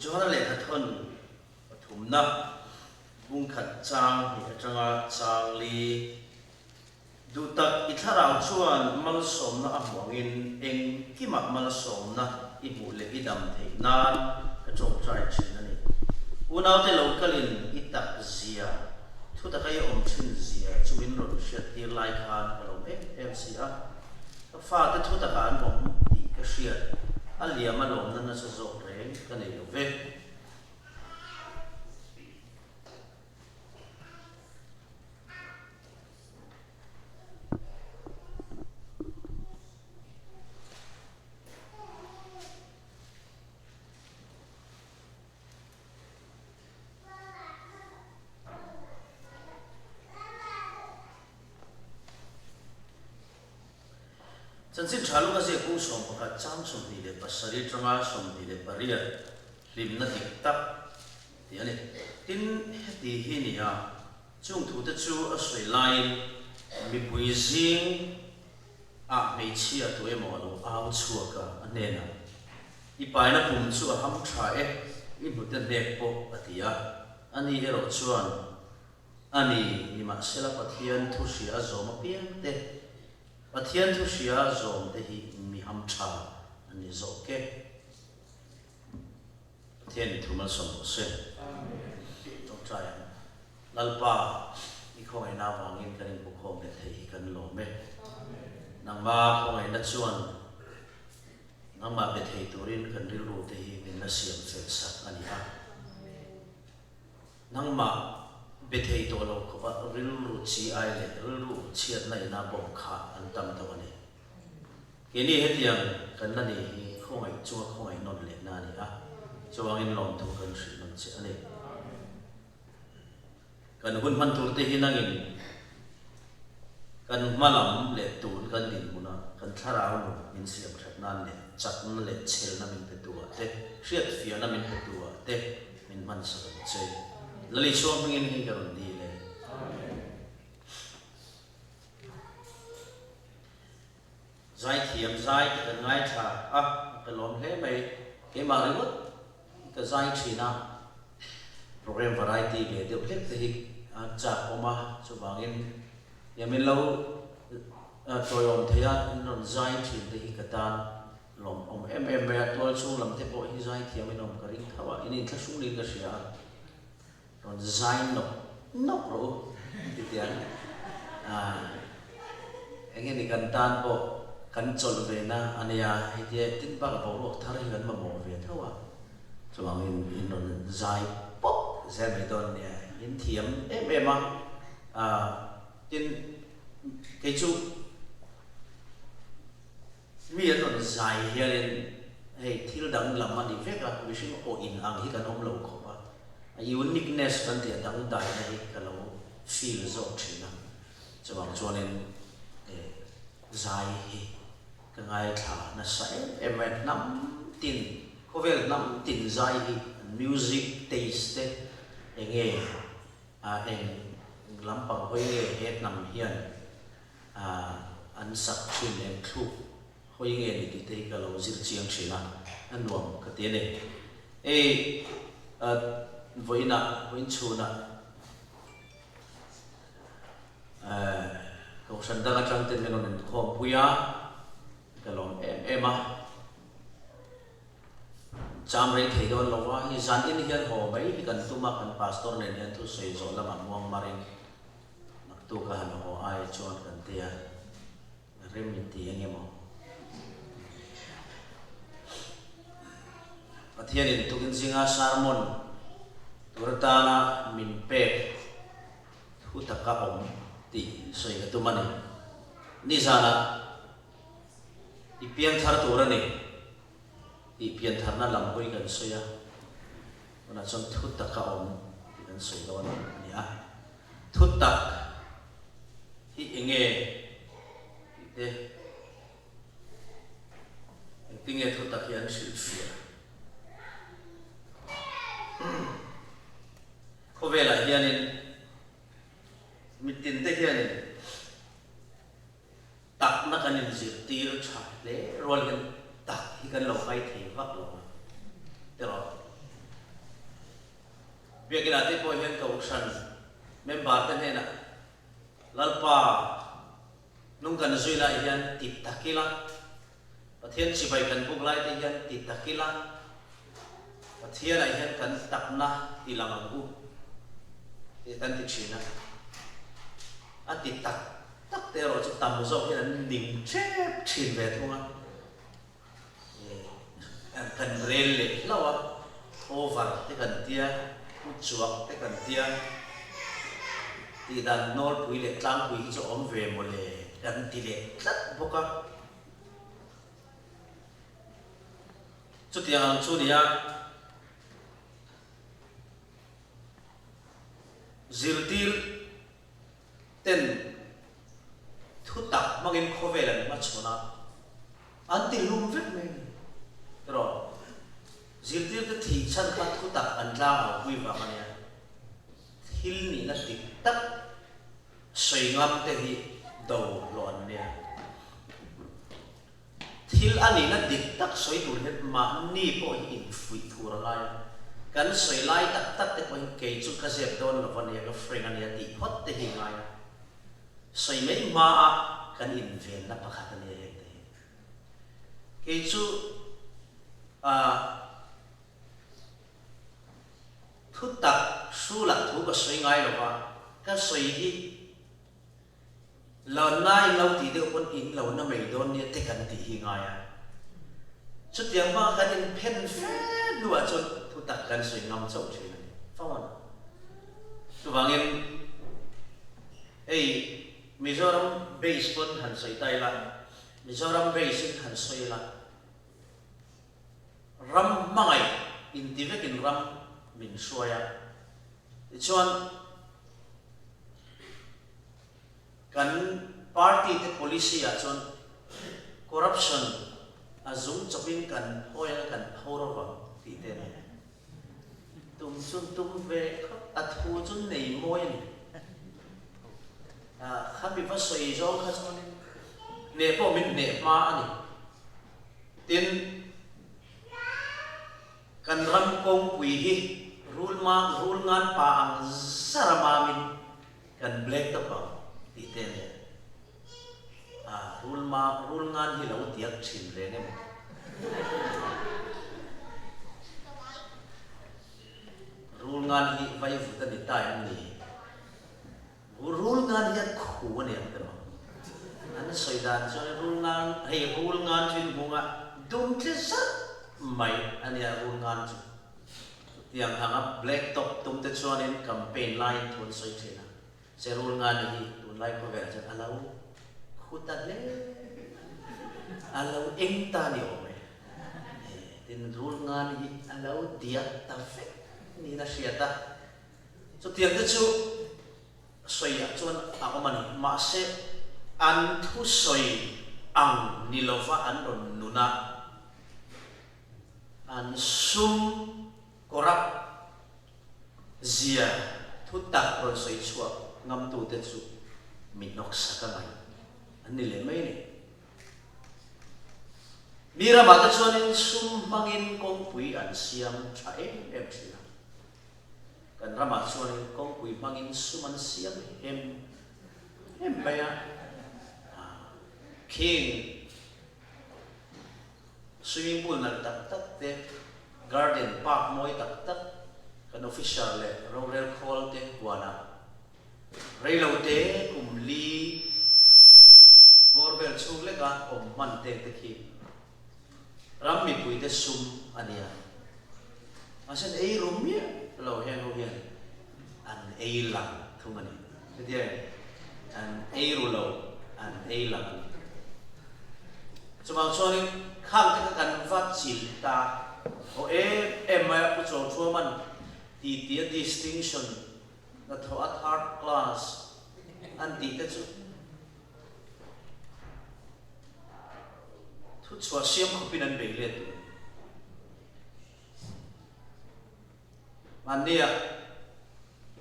Johana lehkhathawn pathumna bungkhat chang hnih atanga chang li. Duh tak i thlarau chuan malsawmna a hmuh angin engkimah malsawmna i hmuh leh i dam theih nan ka tawngtai thin a ni. Unaute lo kalin i tak zia, thu taka i awm thin zia chu min rawn hriattir lai khan ka lawm em em si a. Ka fate thu takah an awm tih ka hriat, a liam a lawmna nasa zawk reng ka nei lo ve. Chanchin tha lung a ziak kung 11 chang 27 atanga 28 hlimna dik tak tih a ni. Tin, heti hi ni a, chung thute chu a sawi laiin mipui zing ah hmeichhia tu emaw a lo au chhuak a, a hnenah, I paina pum chu a ham tha e, i hnute hnek pawh, a ti a. Ani erawh chuan, A ni, nimahsela Pathian thu hria a zawm apiang te, Pathian thu hria a zawm te hi mi ham tha an ni zawk e. Pathian in thu malsawm rawh se. Tawngtai ang. Lalpa, i khawngaihna avangin kan inhmukhawm leh theih hi kan lawm e. Nangma khawngaihna chuan nangmah be thei turin kan rilru te hi min la siam fel sak a ni a. Nangmah be thei tawh lo khawpa rilru chi ai leh rilru chhiatna ina bawm kha an tam tawh a ni. Keini hetiang kan la nih hi khawngaih chunga khawngaih nawn lehna a ni a, chuangin lawmthu kan hrilh nawn che a ni. Kan hun hman tur te hi nangin kan hma lam leh tun kan dinhmuna kan thlarau nun min siam that nan leh chakna leh chhelna min pe tu ah te, hriatfiahna min pe tu ah te min hman sak ang che. Lalisua hmingin hei ka rawn dil e. Zaithiam zai te kan ngaithla a, ka lawm hle mai. Keimah ringawt ka zai thin a, program variety ve deuh hlek te hi a chak awm a, chuvangin ia min lo tawiawm thei a, in rawn zai thin te hi ka tan lawmawm em em mai a, tual chhung lam te pawh hi zaithiam in awm ka ring tho a, in inthlahrung niin ka hria a. Rawn zai nawk nawk rawh u ti tiang enge ni kan tan pawh kan chawlh ve na a nia hei tia tin bak boruak thar hi kan mamawh ve tho a chuvangin in rawn zai pawp zel mai dawn nia in thiam em em a tin kei chu Mi an rawn zai hianin hei thil danglam a ni vek a, mihring aw in ang hi kan awm lo khawp a, a uniqueness kan tih a dangdaina hi ka lo feel zawk thin a, chuvang chuanin zai hi ka ngaithla nasa em em mai a, hnam tin, khawvel hnam tin zai hi an music taste te enge eng lampang hawi nge he hnam hian An sak thin em thluk hawi nge ni tih te hi ka lo zir chiang thin a, a nuam ka ti a ni. Hei vawiinah, vawiin chhunah Kohhran dang atang ten min rawn inkhawmpui a, ka lawm em em a. Cham rei thei dawn lo va, hei zan in hian haw mai hi kan tum a, kan pastor nen hian thusawi zawh lamah muang marin Naktuk a han haw ai chuan kan ti a, rem in ti eng emaw? Pathianin tukin zinga sermon tur atana min pek thu taka awm tih sawi ka tum a ni. Nizanah i piangthar tur a ni tih piantharna lam hawi kan sawi a, tunah chuan thu taka awm tih kan sawi dawn a ni a. Thutak hi enge tih te, engtinge thutak hi an hrilhfiah? Khawvelah hianin mitin te hianin takna kan inzirtir tha hle rual hian tak hi kan lo ngai thei vak lo a, tiraw? Biakinah te pawh hian Kohhran member te hnenah Lalpa nung kan zui lai hian ti tak ila, Pathian chibai kan buk lai te hian ti tak ila, Pathianah hian kan takna ti lang ang u tih kan ti thin a. A ti tak tak te erawh chu tam zawk hian an ning tep thin ve thung a. Kan rel leh hlauh a, over te kan tia, kutchuak te kan tia, tihdan nawlpui leh tlangpui hi chu a awm ve mawle kan ti leh tlat bawk a. Chutiang ang chu nia zirtir ten thu tak hmangin khawvel an hmachhawn a, an ti hlum vek mai a ni. Erawh zirtirte thih chhan kha thu tak an tlang au pui vang a nia. Thil nihna dik tak sawi ngam te hi do hlawh an nia. Thil a nihna dik tak sawi tur hian mahni pawh hi infuih thur a ngai a, kan sawi lai tak tak te pawh hi kei chu ka zep dawn lo a nia, ka frank a nia tih phawt te hi ngai a. Sawi mai hmaa kan invenna pakhat a nia heng te hi. Kei chu ah thu tak hrulah thu ka sawi ngai lo va, ka sawi hi Lo na in lo tih deuh pawn in lo na mai dawn nia te kan tih hi ngai a. Chutiang hmanga kan in phen fe hnuah chuan thu tak kan sawi ngam chauh thin a ni. Fo a ni. Chuvangin hei Mizoram base pawn han sawi ta ila, Mizoram base in han sawi ila, ram hmangaih inti vekin ram min hruai a. Tichuan kan party te policy ah chuan corruption a zung chawpin kan phawi anga kan pho ro vang tih te a ni. Tum chu tum ve khawp a thu chu nei mawi a ni. Khami va sawi zawng kha chuanin hneh pawh min hneh hma a ni. Tin. Kan ram kawngpui hi rulma rulngan pa ang zar a mamin kan black top ang tih te ania. Ah rulma rulngan hi lo diak thin reng emaw. Rulngan hi vaivut a ni ta em ni? Rulngan hian khu a ni ang te maw? An sawi dan chuan rulngan, hei rulngan chu in hmung a dum tle zat mai a nia rulngan chu. Chutiang anga black top tum te chuanin campaign laiin thu an sawi thin a, se rulngan hi tunlai khawvelah chuan a lo khu ta hle, a lo eng ta ni awm e. Tin rulngan hi a lo diak ta vek niin a hriat a. Chutiang te chu sawiah chuan a awm a ni. Mahse, an thusawi ang ni lova an rawn nun a, an sum corrupt zia thu tak rawn sawi chhuak ngamtute chu mi hnawksak a ngaih an ni leh mai a ni. Mi ramah te chuanin sum hmangin kawngpui an siam tha em em thin a. Kan ramah chuanin kawngpui hmangin sum an siam hem hem mai a, khing swimming pool nalh tak tak te, garden park mawi tak tak kan officer leh rorel khawl te huanah reilo te kum li bawr vel chhung leka awm hman tek te khi Ram mipuite sum a nia. Mahse an ei ru miah lo heng ho hian an ei lang thung a ni. Hetiang an ei ru lo, an ei lang a ni. Chuvang chuanin khang te kha kan va chilh ta haw em em mai a, Pu Chawlthuaman ti tia distinction hnathawh a third class an tih te chu Thuchhuah siam khawpin an bei let duh. Mahnia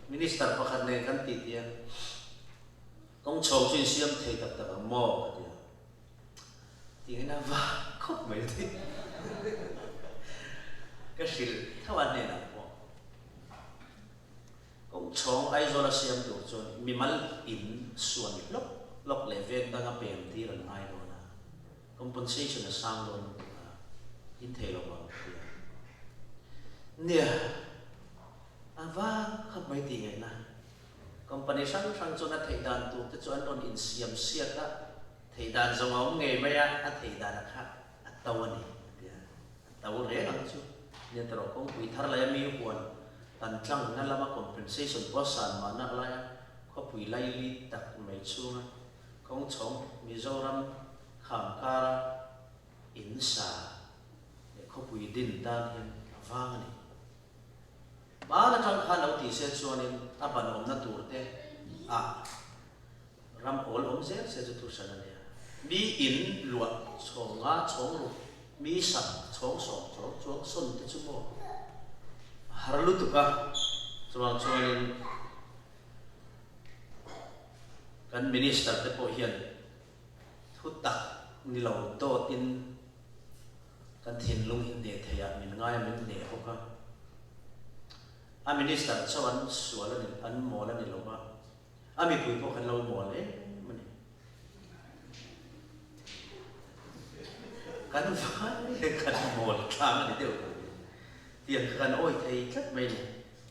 Minister pakhat nen kan ti tia, kawng chhawng chu insiam thei tak tak ang maw? ka ti a. Tingin a va khawp mai ti. Ka hrilh tho a hnenah pawh. maw Aizawla siam tur chuan mimal in suan hlawk hlawk leh veng danga pem tir an ngai dawn a, compensation a sang dawn lutuk a, in thei lo vang ti a. Nia, a vang khawp mai tih ngaihna. Company hrang hrang chuan a theih dan tur te chu an rawn insiam siak a, theih dan zawng a awm ngei mai a, a theih dan a kha a to a ni a ti a. A to reng ang chu. Nia tawrh kawngpui thar laia mi huan tan tlangna lama compensation pawh a san mahnak laia khawpui laili tak mai chhunga kawngchhawng Mizoram kham kara in sa leh khawpui din tan hian a vang a ni. Hmaan atang khan lo tih se chuanin a ban awmna tur te ah ram awl awm zel se chu thuhran a nia. Mi in luah chhawng nga chhawng ruk, mi sak chhawng sawm chhawng chuang sawn te chu maw a har lutuk a, chuvang chuanin kan minister te pawh hian thu tak ni lo dawt in Kan thinlung hi hneh theih ah min ngai a, min hneh bawk a. A minister chauh an sual a ni, an mawl a ni lo va, a mipui pawh kan lo mawl em a ni. Kan vai leh kan mawl tlang a ni deuh tawh ni. Tiang kha kan awi thei tlat mai a ni.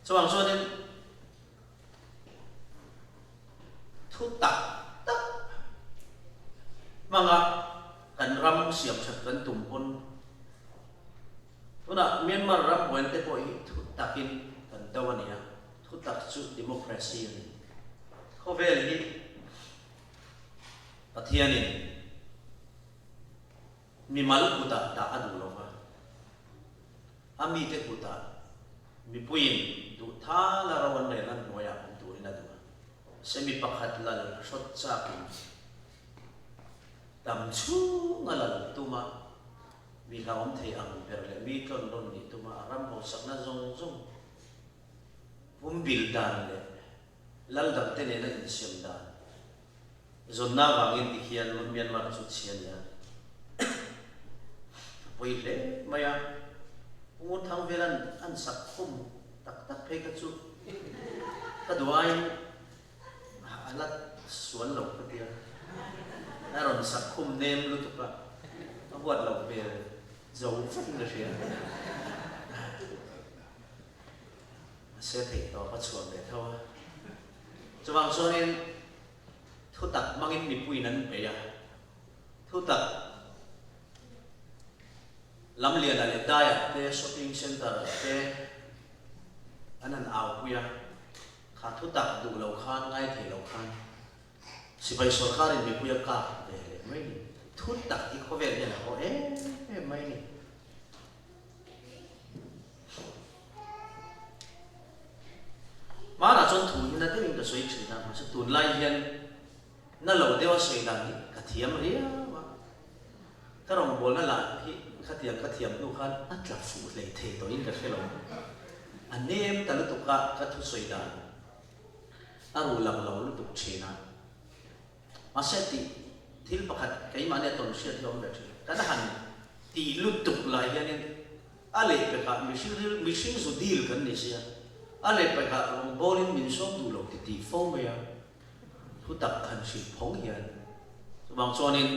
Chuvang chuanin Thu tak tak hmanga kan ram siam that kan tum pawn tunah Myanmar ram buaina te pawh hi thu takin kan do a ni a, thu tak chu democracy a ni. Khawvel hi Pathianin mimal kutah dah a duh lo va, a mite kutah mipuiin duh thala ro an rel an hnuaiah awm turin a duh a. Semi pakhat lal hrawt chakin tam chhunga lal tuma mi hlauhawm thei ang ber leh mi tlawn rawn nih tuma a ram hausakna zawng zawng pumbil dan leh lal dangte nena insiam dan Zawnna avangin ti hian Myanmar chu chhia nia a pawi hle mai a, Pu Ngurthangvela'n an sak khum tak tak phei kha chu ka duh aiin a la sual lo ka tia, a rawn sak khum nem lutuk a, a huat loh hmel zo vekin ka hria. Mahse theih tawp a chhuah ve tho a. Chuvang chuanin thutak hmangin mipuiin an bei a, thutak Lamliana leh Daiah te shopping centre te an han aupui a, kha thutak duh lo khan ngai thei lo khan sipai sawrkarin mipui a kap ve leh mai ni. Thutak hi khawvel hian a haw em em mai ni. Hmanah chuan thu hi na deuhin ka sawi thin a, mahse tunlai hian na lo deuha sawi dan hi ka thiam riau a. Ka rawngbawlna lah hi khatiang ka thiam hnu khan a tla fuh hlei thei tawhin ka hre lo. A nem ta lutuk a, ka thusawi dan a ru lang lo lutuk thin a. Mahse tih thil pakhat keimahni a tawn hriat hi a awm ve thin. Kan han tih lutuk lai hianin a lehpekah mihring ril mihring zu dil kan ni sia, a lehpekah rawngbawlin min sawm duh lo ti tih fo mai a, thu tak han hrilh phawng hian. Chuvang chuanin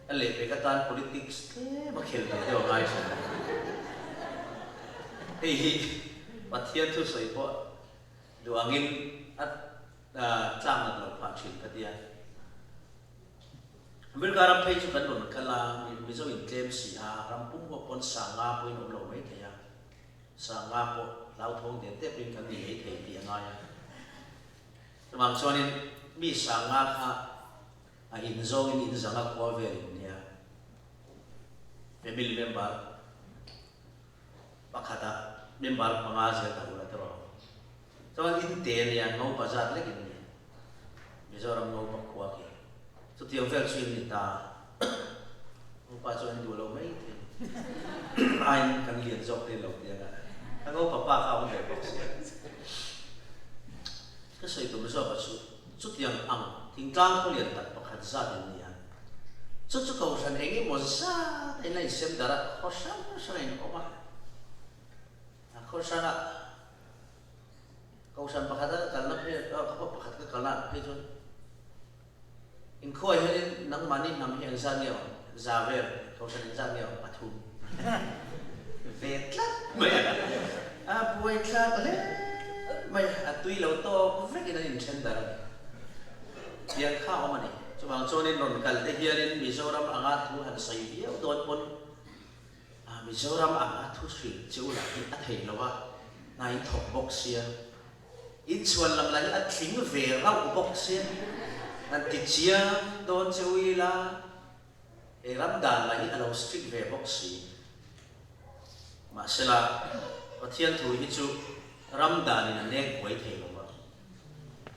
a lehpek atan politics tlem a khel ve deuh a ngai thin. Hei hi Pathian thusawi pawh duh angin a Tlang nat loh phah thin ka tia. America ram phei chu kan rawn kal a, Mizo in tlem si a, ram pum huap pawn sanga pawhin awm lo mai thei a, sanga pawh hlauthawng der tep in kan ni mai thei tih a ngai a. Chuvang chuanin mi sanga kha a in zawngin in zanga khua vel in nia. Family member pakhata member panga zel ta ula tawh ang. Chuan in te a nia, Ngopa zat lek in ni. Mizoram Ngopa khua khi. Chutiang vel chu in ni ta. Ngopa chuan in duh lo mai thei. Aiin kan lian zawk te lo ti anga. Ka Ngopa pa kha a awm ve bawk si. Ka sawi tum zawk a chu, chutiang ang thingtlang khaw lian tak pakhat zat in ni a. Chu chu kohhran eng emaw zat a in la insem darh a, khaw hrang hrang in awm a. A khaw hrangah. Kohhran pakhata ka kalna phei khaw pakhat ka kalna ah phei chuan Inkhuai hianin nangmahni hnam hi engzat nge awm? Za vel, Kohhran engzat nge awm? Pathum. Ve tlat mai a, a buaithlak hle mai a, a tui lo tawk vekin an inthen dar a ni. Tiang kha a awm a ni. Chuvang chuanin rawn kal te hianin Mizoram anga thu han sawi viau dawn pawn Mizoram anga thu hrilh che u lah hi a theih lo a, hna in thawk bawk sia. Inchhuan lam lah hi a tling ve rauh bawk sia, han ti chiang dawn che u ila, he ram dan lah hi a lo strict ve bawk si. Mahsela, Pathian thu hi chu ram danin a nek buai thei lo va.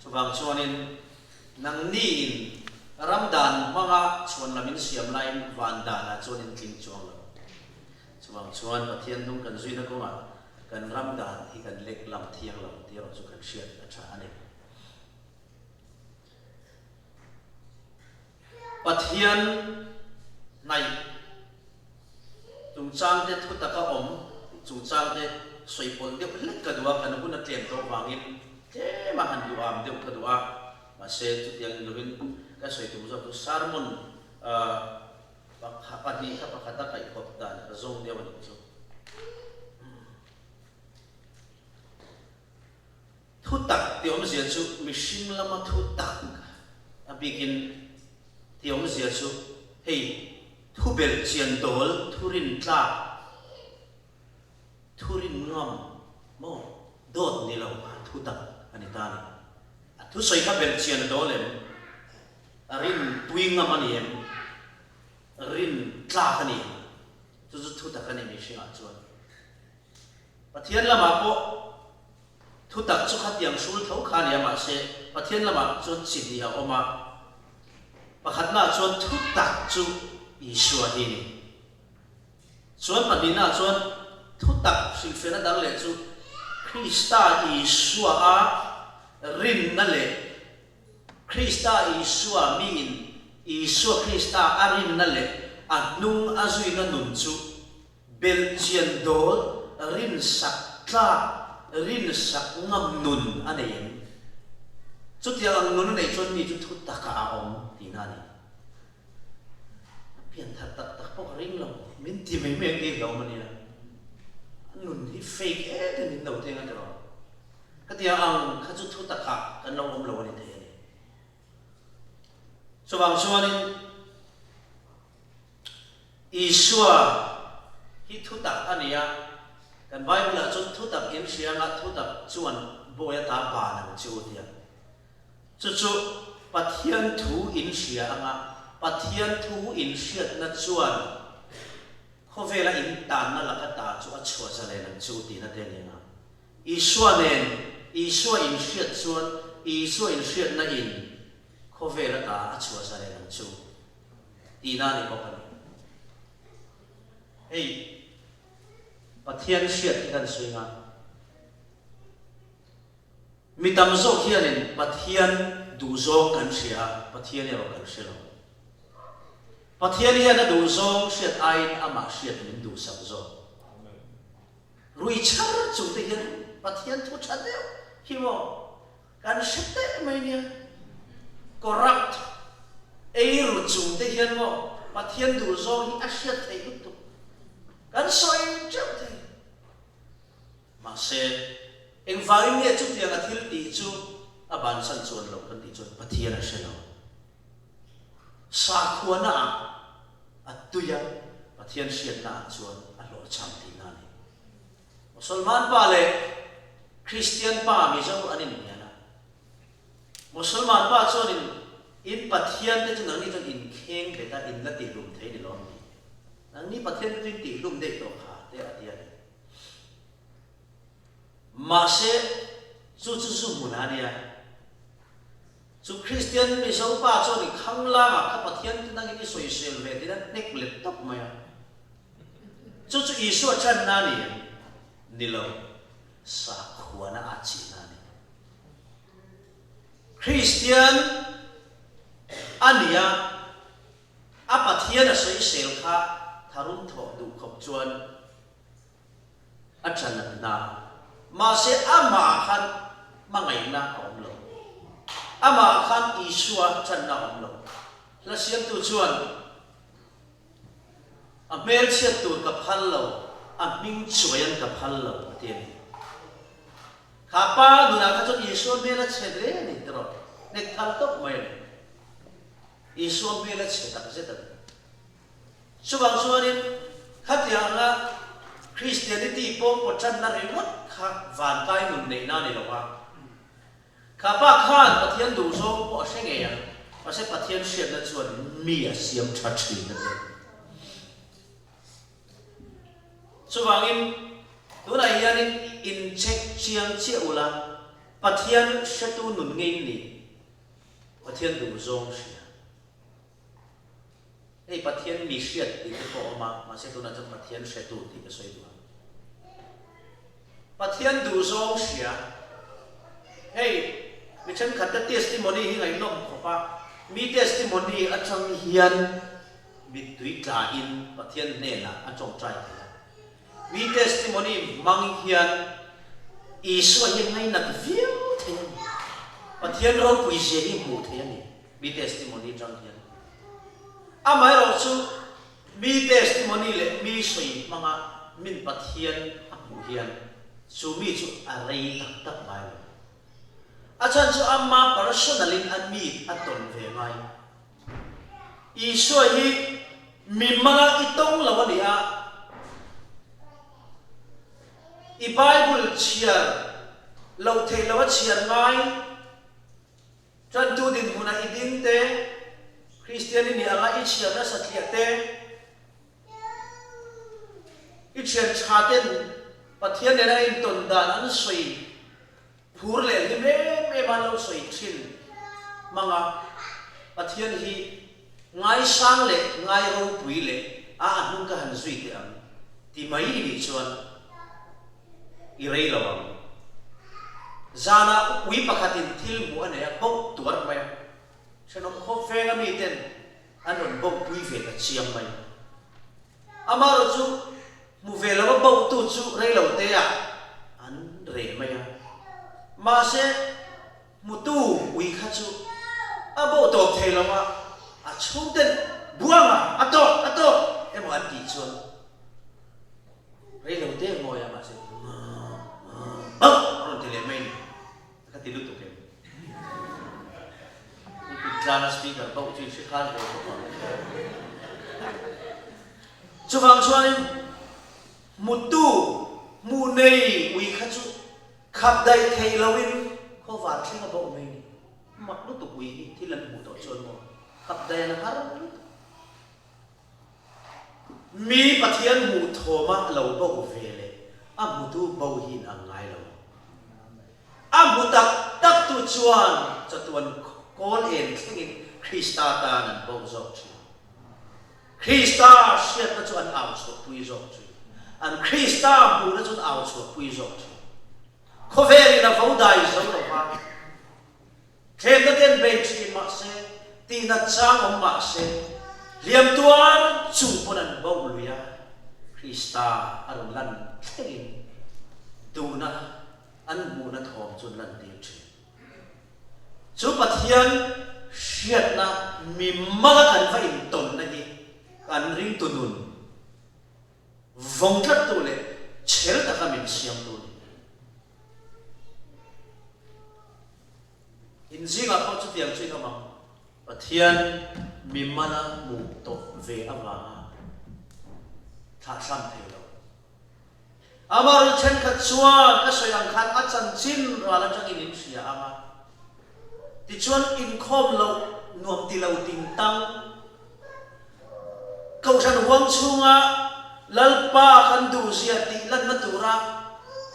Chuvang chuanin, nangniin ram dan hmanga chhuan lam in siam laiin van danah chuan in tling chuang lo. Chuvang chuan Pathian hnung kan zuina kawngah kan ram dan hi kan lek lam thiang lo tih erawh chu kan hriat a tha a ni. Pathian hnaih chungchangte thu taka awm tih chungchangte sawi pawlh deuh hlek ka duh a, kan hun a tlem tawh vangin tlem a han duham deuh ka duh a, mahse chutiang ni lovin ka sawi tum zawk chu sermon Pahnih kha pakhat a kaihkawp dan ka zawng deuh a nih chu. Thu tak tih awmzia chu mihring lama thu tak a bikin tih awmzia chu hei thu belh chian dawl, thu rin tlak, thu rin ngam maw dawt ni lo kha thu tak a ni ta a ni. A thusawi kha belh chian a dawl em? A rin pui ngam a ni em? Rin tlak a ni em? Chu chu thu tak a ni mihringah chuan. Pathian lamah pawh thu tak chu khatiang hrul tho kha a ni a, mahse Pathian lamah chuan chi hnih a awm a. Pakhatnaah chuan thu tak chu Isua hi a ni. Chuan pahnihnaah chuan thu tak hrilhfiahna dang leh chu Krista Isua a rinna leh Krista Isua miin Isua Krista a rinna leh a hnung a zuina nun chu belhchian dawl, rinsak tlak, rinsak ngam nun a nei em? Chutiang ang nun a neih chuan mi chu thu takah a awm tihna a ni. A pian that tak tak pawh ka ring lo, min ti mai mai ang tih hlauhawm a nia. A nun hi fake em em in lo teng a tiraw? Khatiang ang kha chu thu takah kan lo awm lo a ni thei a ni. Chuvang chuanin Isua hi thu tak a ni a, kan Bible-ah chuan thu tak in hria anga thu tak chuan bawi ata ban ang che u tia. Chu chu Pathian thu in hria anga Pathian thu in hriatna chuan khawvela in tanna laka ta chu a chhuah zalen ang che u tihna te a ni anga. Isua nen Isua inhriat chuan Isua inhriatna in khawvel ata a chhuah zalen ang chu tihna a ni bawk a ni. Hei Pathian hriat hi kan sawi nga. Mi tam zawk hianin Pathian duhzawng kan hria a, Pathian erawh kan hre lo. Pathian hian a duhzawng hriat aiin amah hriat min duhsak zawk. Rui char chung te hian Pathian thu tha deuh hi maw kan hre teh mai nia. Corrupt ei ru chung te hian maw Pathian duh zawng hi a hriat theih lutuk. Kan sawi teuh thei. Mahse, engvangin nge chutianga thil tih chu a bansan chuan loh kan tih chuan Pathian a hre lo. Sakhuana ah a tui a, Pathian hriatna ah chuan a hlawhchham tihna a ni. Musalman pa leh Kristian pa Mizo an inhnial a. Musalman pa chuanin in Pathian te chu nangni chuan inkheng bet a, in la tihlum thei ni lawm ni? Nangni Pathian te chu in tihlum daih tawh kha te a ti a ni. Mahse, chu chu zu hmun a nia. Chu Kristian Mizo pa chuan i khang langah kha Pathian te nangin i sawisel ve tiin a hnek let tawp mai a. Chu chu Isua channa a ni em? Ni lo. Sakhuana a chihna a ni. Kristian a nia, a Pathian a sawisel kha tharum thawh duh khawp chuan A tha natna. Mahse amah khan Hmangaihna a awm lo. Amah khan Isua channa a awm lo. Hla siamtu chuan, A hmelchhiat tur ka phal lo, a hming chuaian ka phal lo, a ti a ni. Kha pa nunah kha chuan Isua hmel a chhe hle a ni tiraw? Hnek thal tawp mai a ni. Isua hmel a chhe takzet a ni. Chuvang chuanin khatianga Christianity pawng pawtranna ringawt kha vankai nun neihna a ni lo a. Kha pa khan Pathian duhzawng pawh a hre ngei ang, mahse Pathian hriatna chuan mi a siam tha thin a ni. Chuvangin tunah hianin in check chiang chiah ula, Pathian hretu nun ngei in ni, Pathian duhzawng hria. Hei Pathian mi hriat tih te pawh a awm a, mahse tunah chuan Pathian hretu tih ka sawi duh ang. Pathian duhzawng hria. Hei mi thenkhat te testimony hi ngaihnawm khawp a, mi testimony atang hian mittui tla in Pathian hnenah a tawngtai thei a. Mi testimony hmang hian Isua hi ngainat viau thei a ni. Pathian ropui zia hi hmuh thei a ni mi testimony atang hian. Amaherawh chu mi testimony leh mi sawi hmanga min Pathian a hmuh hian chu mi chu a rei tak tak ngai lo. A chhan chu ama personal in a need a tawn ve ngai. Isua hi mi hmanga i tawng lo a ni a, i Bible chhiar loh theih lo a chhiar ngai. Tantu dinhmunah i ding te, Kristian i nih anga i chhiar nasa tliah te, i thian tha ten Pathian nena intawn dan an sawi phur leh hlim em em an lo sawi thin hmang a, Pathian hi ngaisang leh ngai ropui leh a a hnung ka han zui teh ang ti mai i nih chuan i rei lo ang. Zanah ui pakhatin thil hmuh a nei a, bauh tuar mai a. Thenawm khawp venga miten an rawn bauh pui ve ta chiang mai. Amaherawh chu hmu ve lova bauhtu chu rei lo te ah an reh mai a. Mahse hmutu ui kha chu a bauh tawp thei lo a, a chhungten buanga a tawk a tawk emaw an tih chuan Rei lo te ngawi a mahse bauh a rawn ti leh mai ni. Ka ti lutuk em. Pulpit tlana speaker bauh chu in hre khal ve khawp ang. Chuvang chuanin hmutu hmuh nei ui kha chu khap daih theih loin khawvar thleng a bauh mai ni. Mak lutuk ui hi thil an hmuh tawh chuan maw khap daih an har lutuk. Mi Pathian hmuh thawma a lo bo ve leh a hmutu bo hi in ang ngai lo. A hmu tak tak tu chuan chatuan kawl en thlengin Krista tan an bo zawk thin. Krista hriatna chu an au chhuahpui zawk thin. An Krista hmuhna chu an au chhuahpui zawk thin. Khawvelin a vo dai zo lo va. Thlemna ten bei thin mah se, tihnat chang awm mah se, hliam tuar chung pawn an bo lui a, Krista a rawn lan thlengin duhna an hmuhna thawm chu an lantir thin. Chu Pathian hriatna mimala kan va intawnna hi kan ringtu nun vawng tlattu leh chhel taka min siamtu a ni. In zingah pawh chutiang chu in awm ang. Pathian mi mana hmuh tawh ve avanga thlahhram thei lo. Amaherawhchu thenkhat chuan ka sawi ang khan a chanchin ral atangin in hria ang a, tichuan inkhawm loh nuam ti lo ting tang Kohhran huang chhunga Lalpa kan duhzia tih lanna tura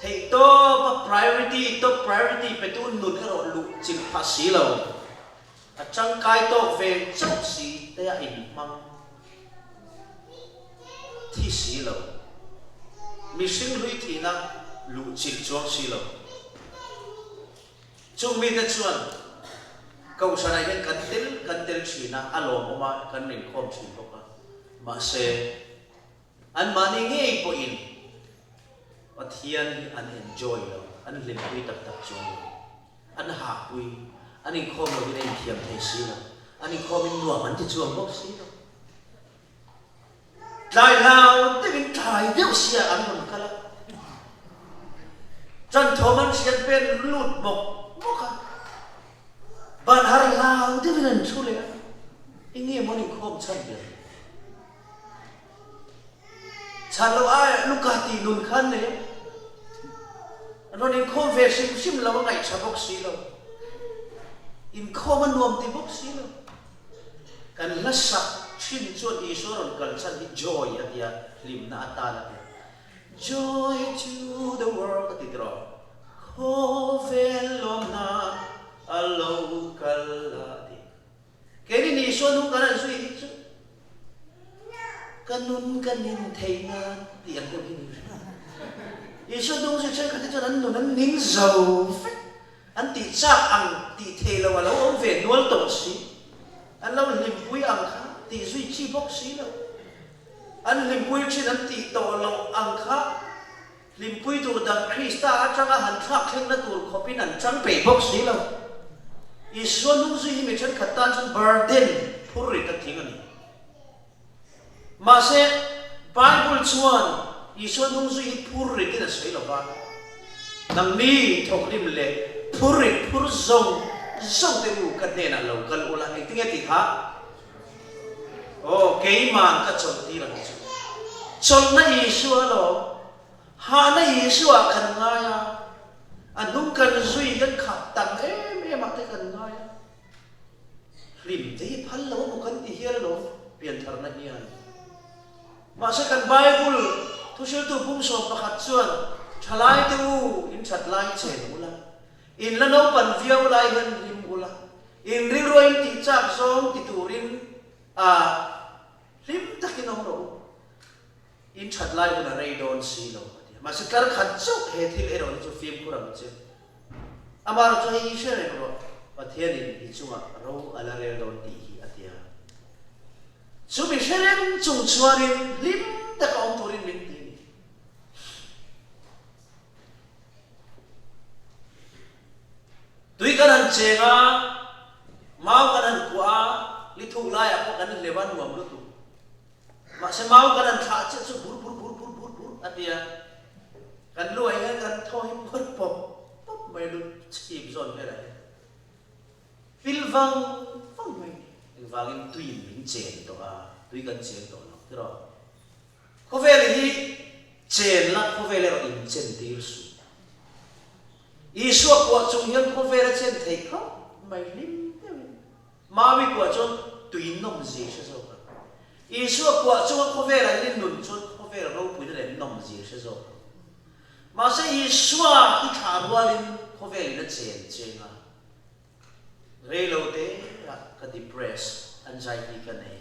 theihtawpa priority, top priority, petu nun erawh luh chilh phah si lo. A tangkai tawk ve chauh si te a inhmang thi si lo. Mihring hlui thihna luh chilh chuang si lo. Chung mite chuan Kohhranah hian kan tel kan tel thin a, a lawmawm a, kan rinkhawm thin bawk a. Mahse, anmahni ngei pawhin Pathian hi an enjoy lo, an hlimpui tak tak chuang lo. An hahpui, an inkhawm lovin a inthiam thei si lo, an inkhawmin nuam an ti chuang bawk si lo. Tlai hlau deuhin tlai deuh sia an rawn kal a, ṭanthawm an hriat pen lut mawk mawk a, ban har hlau deuhin an ṭhu leh a, eng nge maw an inkhawm chhan ber? Chhan loh ai Luka tih nun kha an nei a, an rawn inkhawm ve hrim hrim lo a ngaihṭha bawk si lo, inkhawm a nuam ti bawk si lo. Kan hla sak thin chuan Isua rawn kal chhan hi joy a tia, hlimna atan a tia. Joy to the world a ti tiraw? Khawvel lawmna a lo kal a ti. Keini ni Isua hnung kan han zui hi chu ka nun ka nin thei nan tih ang deuh hi ni hrim. Isua hnung zui thenkhat hi chuan an nun an ning zo vek. An tih chak ang tih thei lo a lo awm ve nual tawh si. An lo hlimpui ang kha tih zui chi bawk si lo. An hlimpui thin an tih tawh loh ang kha hlimpui tur dang Krista atanga han thlak thlengna tur khawpin an chang peih bawk si lo. Isua hnung zui hi mi thenkhat tan chuan burden phur rit a tling a ni. Mahse, Bible chuan Isua hnung zui hi phur ritin a sawi lo va, Nangni thawkrim leh phur rit phur zawng zawng te u ka hnenah lo kal ula, engtinge tih kha? Aw, keiman ka chawlhtir ang chu. Chawlhna Isua alawm, hahna Isua kan ngai a, a hnung kan zui hian khap tam em em ah te kan ngai a. Hlim te hi phal lo emaw kan ti hial alawm piantharna hian. Mahse kan Bible thuhriltu pumsawm pakhat chuan thalai te u in that lai chen ula, in la naupan viau lai hian hlim ula, in rilru a in tih chak zawng ti turin a hlim takin awm rawh u. In that lai hun a rei dawn si lo a ti a. Mahse tlar khat chauh he thil erawh hi chu fimkhur ang che. Amaherawh chu hei hi hre reng rawh, Pathianin i chungah ro a la rel dawn tih hi a ti a. Chu mi hre reng chung chuanin hlim taka awm turin min ti a ni. Tui kan han cheng a, mau kan han kuah a, li thuk laiah pawh kan hleuh a nuam lutuk. Mahse mau kan han thlah chiah chu bur bur bur bur bur bur a ti a, kan lu ah hian kan thaw hi pawt pawp pawp mai lu chhip zawn velah hian pil vang vang mai ni. Engvangin tuiin min chen tawh a, tui kan cheng tawh lo tiraw? Khawvel hi chen la khawvel erawh in chen tir suh. Isua kuah chung hian khawvel a chen theih khawp mai hlim deuhin. Mawi kuah chuan tui nawm zir hre zawk ang. Isua kuah chunga khawvel ah hian nun chuan khawvel ropuina leh nawm zir hre zawk ang. Mahse Isua i thlah rualin khawvel in a chen cheng a, rei lo te ah ka depress, anxiety ka nei.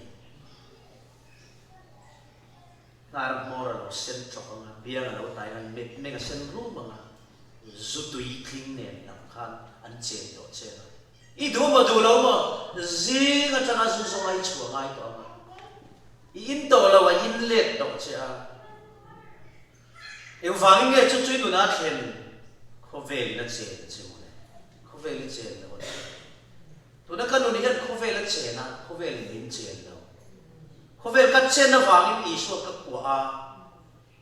Hnar hmawr a lo sen tawk ang a, biang a lo tai ang a, mitmeng a sen rum ang a, zu tui tling nen lam khan an chen tawh cheng a. I duh maw duh lo maw? Zing atanga zu zawnga i chhuah ngai tawh ang a. I in tawh lo a, in let tawh che a. Engvangin nge chu chu i nunah thlen khawvelin a chen a che mawle? Khawvel i chen lo a ni. Tuna ka nun hian khawvel a chen a, khawvelin min chen lo. Khawvel ka chen avangin Isua ka kuah a.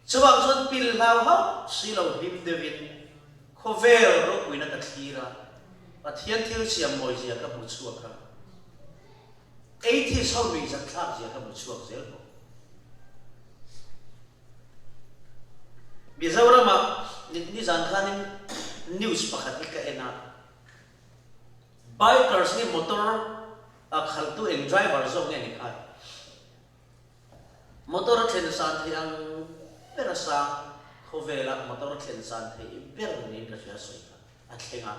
Chuvang chuan pil hlau hauh si lo hlim deuhin khawvel ropuina ka thlir a, Pathian thil siam mawizia ka hmu chhuak a, atheist ho nuihzat thlakzia ka hmu chhuak zel bawk. Mizoramah nizan khanin news pakhat hi ka en a, bikers nge motor a khalhtu eng driver zawk nge ni khan, Motor a thlen san theih ang ber a sang, khawvela motor thlen san theih ber niin ka hria sawi kha a thleng a,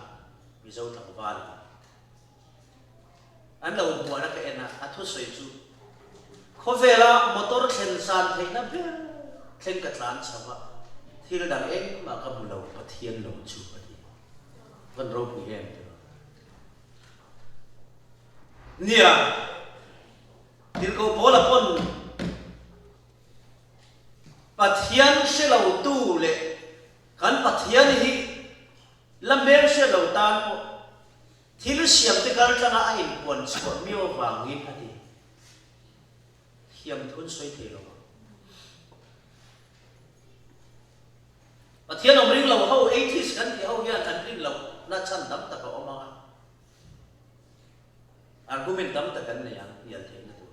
Mizo tlangval in an lo hmuahna ka en a, a thusawi chu khawvela motor thlen san theihna ber thleng ka tlan chho a, thil dang engmah ka hmu lo, Pathian lo chu a ti. Van ropui em tiraw? Nia. Tirhkoh Paula pawn Pathian hre lotu leh kan Pathian hi la hmel hriat lo tan pawh. Thil siamte kal tlanga a inpuan chhuah miau vangin a ti. Thiam thun sawi thei lo ang. Pathian awm ring lo ho, atheist kan tih ho hian an rin loh na chhan tam tak a awm ang a. Argument tam tak an nei ang hnial theihna tur.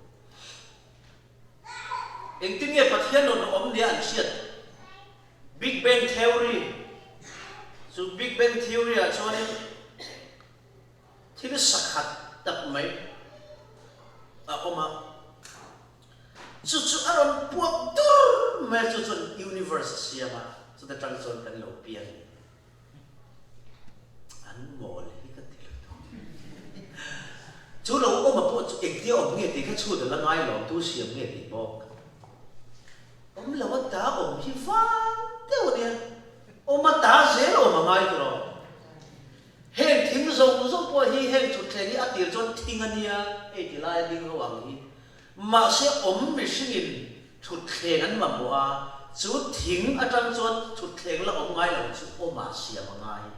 Engtin nge Pathian rawn awm nia an hriat? Big Bang Theory, Chu Big Bang Theory ah chuanin thil sakhat tak mai a awm a, chu chu a rawn puak dur mai a, chu chuan universe a siam a, chuta tang chuan kan lo piang a ni. An mawl hi ka ti lutuk. Chu lo awm a pawh chu engtia awm nge tih kha chhut a la ngai lo, tu siam nge tih bawk. Awm lo a ta awm hi vang deuh a nia, awm a ta zel awm a ngai tawh. Heng thing zawng zawng pawh hi heng thutthleng hi a tir chuan thing a nia, hei ti laia ding ho ang hi. Mahse awm mihringin thutthleng an mamawh a, chu thing atang chuan thutthleng la awm ngai lo chu awmah siam a ngai.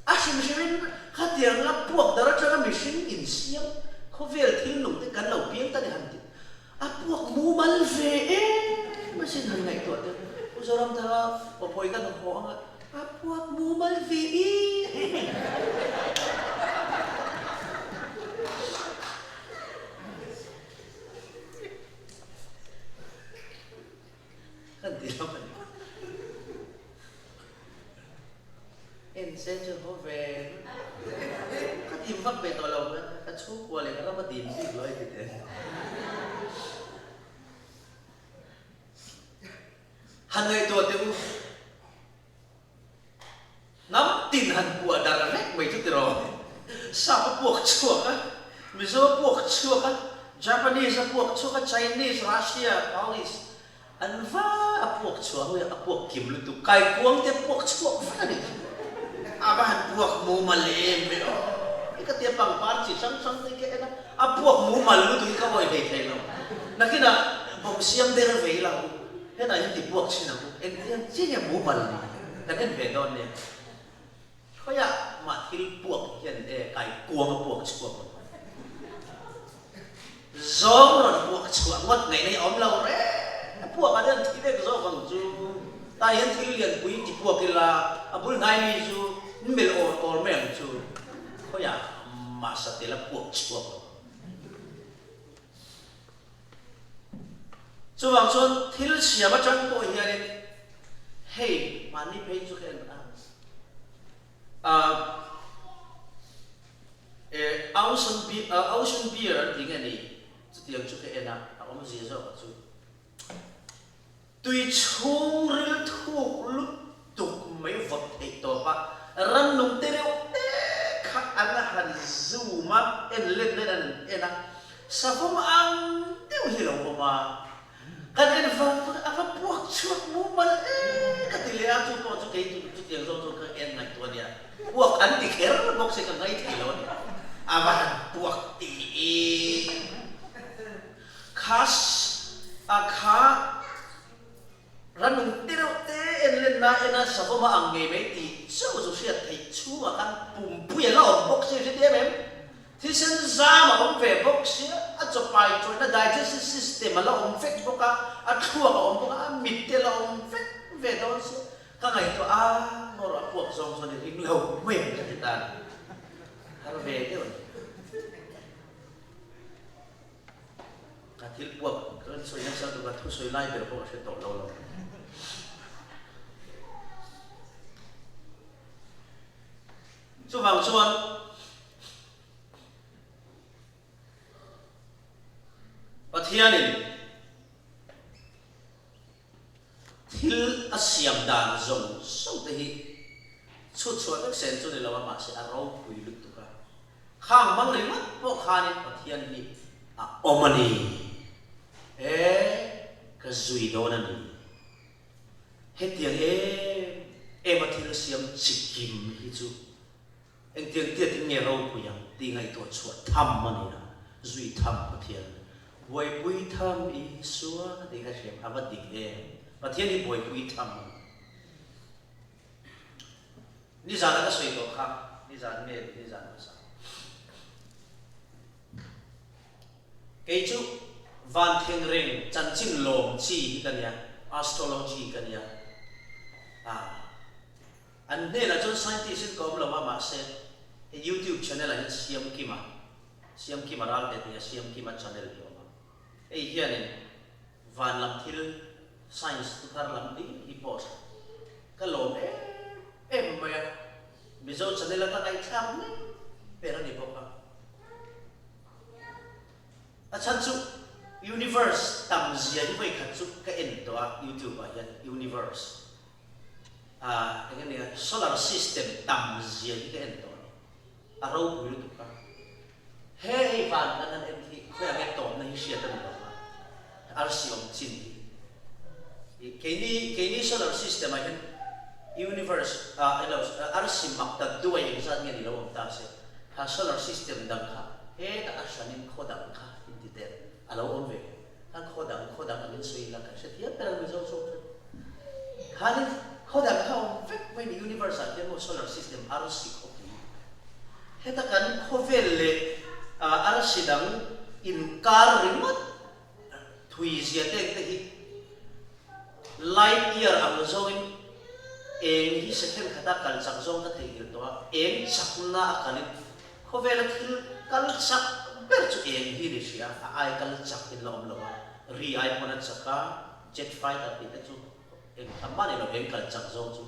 A hrim hrimin khatianga puak dar atanga mihring insiam khawvel thil nung te kan lo piang ta ni han ti. A puak mumal ve em asin han ngaihtuah te. Pu Zoramthanga pawphawi kan haw anga a puak mumal ve em. Kan ti hlauh a ni. En se chu haw ve ka dim vak ve tawh lo ka chhungkua leh ka ram a dim bik lo hei ti teh. Han ngaihtuah teh u. Hnam tin han puah darh vek mai chu tiraw. Sap a puak chhuak a, Mizo a puak chhuak a, Japanese a puak chhuak a, Chinese, Russia, Polish An va a puak chhuah ho hi a puak kim lutuk, kaikuang te puak chhuak vek a ni. A va han puak mumal em ve aw. I ka tia pangpar chi hrang hrang te hi ka en a, a puak mumal lutuk hi ka awih hlei thei lo. Nakinah bawm siam der ve ila u, hetah hian ti puak chin ang u, engtiang chi nge mumal ni kan en ve dawn nia. Khawiah mah thil puak hian e kaikuang a puak chhuak lo. Zawng rawn puak chhuah ngawt ngaihna hi a awm lo reng a, puak ah hian thi vek zawk ang chu. Tah hian thil lianpui ti puak ila a bul hnai mi chu melh awr awr mai ang chu. Khawiah mah satel a puak chhuak lo. Chuvang chuan thil siam atang pawh hianin hei mahni phei chu ka en a, ah eh ocean beer ocean beer an ti nge ni chutiang chu ka en a, a awmzia zawk chu tui chhungril thuk lutuk mai vawt theih tawp a, rannung te reuh te kha an han zoom a, en let nen an en a, savawm ang deuh hi a lo awm a, kan en vang vang a, a va puak chhuak mumal e ka ti leh a, chu pawh chu kei chu chutiang zawng chuan ka en ngaihtuah a nia, puak an ti kher bawk se ka ngaithei lo a ni, a va han puak tiin. Kha a kha ranung te reuh te en len na en a savawm a ang ngei mai tih chauh chu hriat theih chhungah khan pumpui a la awm bawk si a hre em em. Thisen zam a awm ve bawk si a, a chawpai chawihna digestive system a la awm vek bawk a, a thluak a awm bawk a, a mit te a la awm vek ve dawn si a. Ka ngaihtuah a, ngawr a puak zawng chuan i ring lo mai ang ka ti ta a ni. Har ve deuh a ni. Ka thil puak ka sawi nasa tuk a, thusawi lai ber pawh ka hre tawh lo lo. Chuvang chuan Pathianin Thil a siam dan zawng zawng te hi chhut chhuah vek sen chu ni lo a, mahse a ropui lutuk a. Khang hmang ringawt pawh khanin Pathian hi a awm a ni. E, ka zui dawn a ni. Hetiang em em a thil siam chikim hi chu Engtiang tiatin nge ropui ang tih ngaihtuah chhuah tham a ni a, zui tham Pathian buaipui tham Isua tih kha hriam a va dik em? Pathian hi buaipui tham a ni. Nizan a ka sawi tawh kha, nizan nge ni nizan hmasa. Kei chu van thengreng chanchin lawm chi hi ka nia, astrology ka nia. Ah, an hnenah chuan scientist in ka awm lo a, mahse hei youtube channel ah hian Siamkima, Siamkima Ralte tia Siamkima channel hi a awm a. Hei hianin van lam thil science thu thar lam hlir hi post ka lawm em em mai a, Mizo channel a ka ngaihthlak hnem ber a ni bawk a. A chhan chu universe tam zia hi vawikhat chu ka en tawh a youtube ah hian universe ah eng ania solar system tam zia hi ka en tawh a ni. A ropui lutuk a. He hei van kan han en hi khawiah nge tawpna hi hriat a ni lo va, arsi awm chin hi. I keini keini solar system ah hian universe ah elo arsi mak tak duai engzat nge ni lo awm ta se, kha solar system dang kha hetah a hranin khaw dang kha inti der a lo awm ve. Kha khaw dang khaw dang angin sawi ila kan hrethiam ber ang Mizo chawk chu. Khanin khaw dang kha awm vek mai ni universe ah khian maw solar system arsi khawpui. Heta kan khawvel leh arsi dang inkar ringawt thui zia te engte hi light year ang zawngin eng hi second khata kal chak zawng ka theihnghilh tawh a, eng chakna a kalin Khawvela thil kal chak ber chu eng hi ni hria, a ai kal chak in la awm lo a, ri ai pawn a chak a, jet fighter tih te chu eng tham mah ni lo, eng kal chak zawng chu.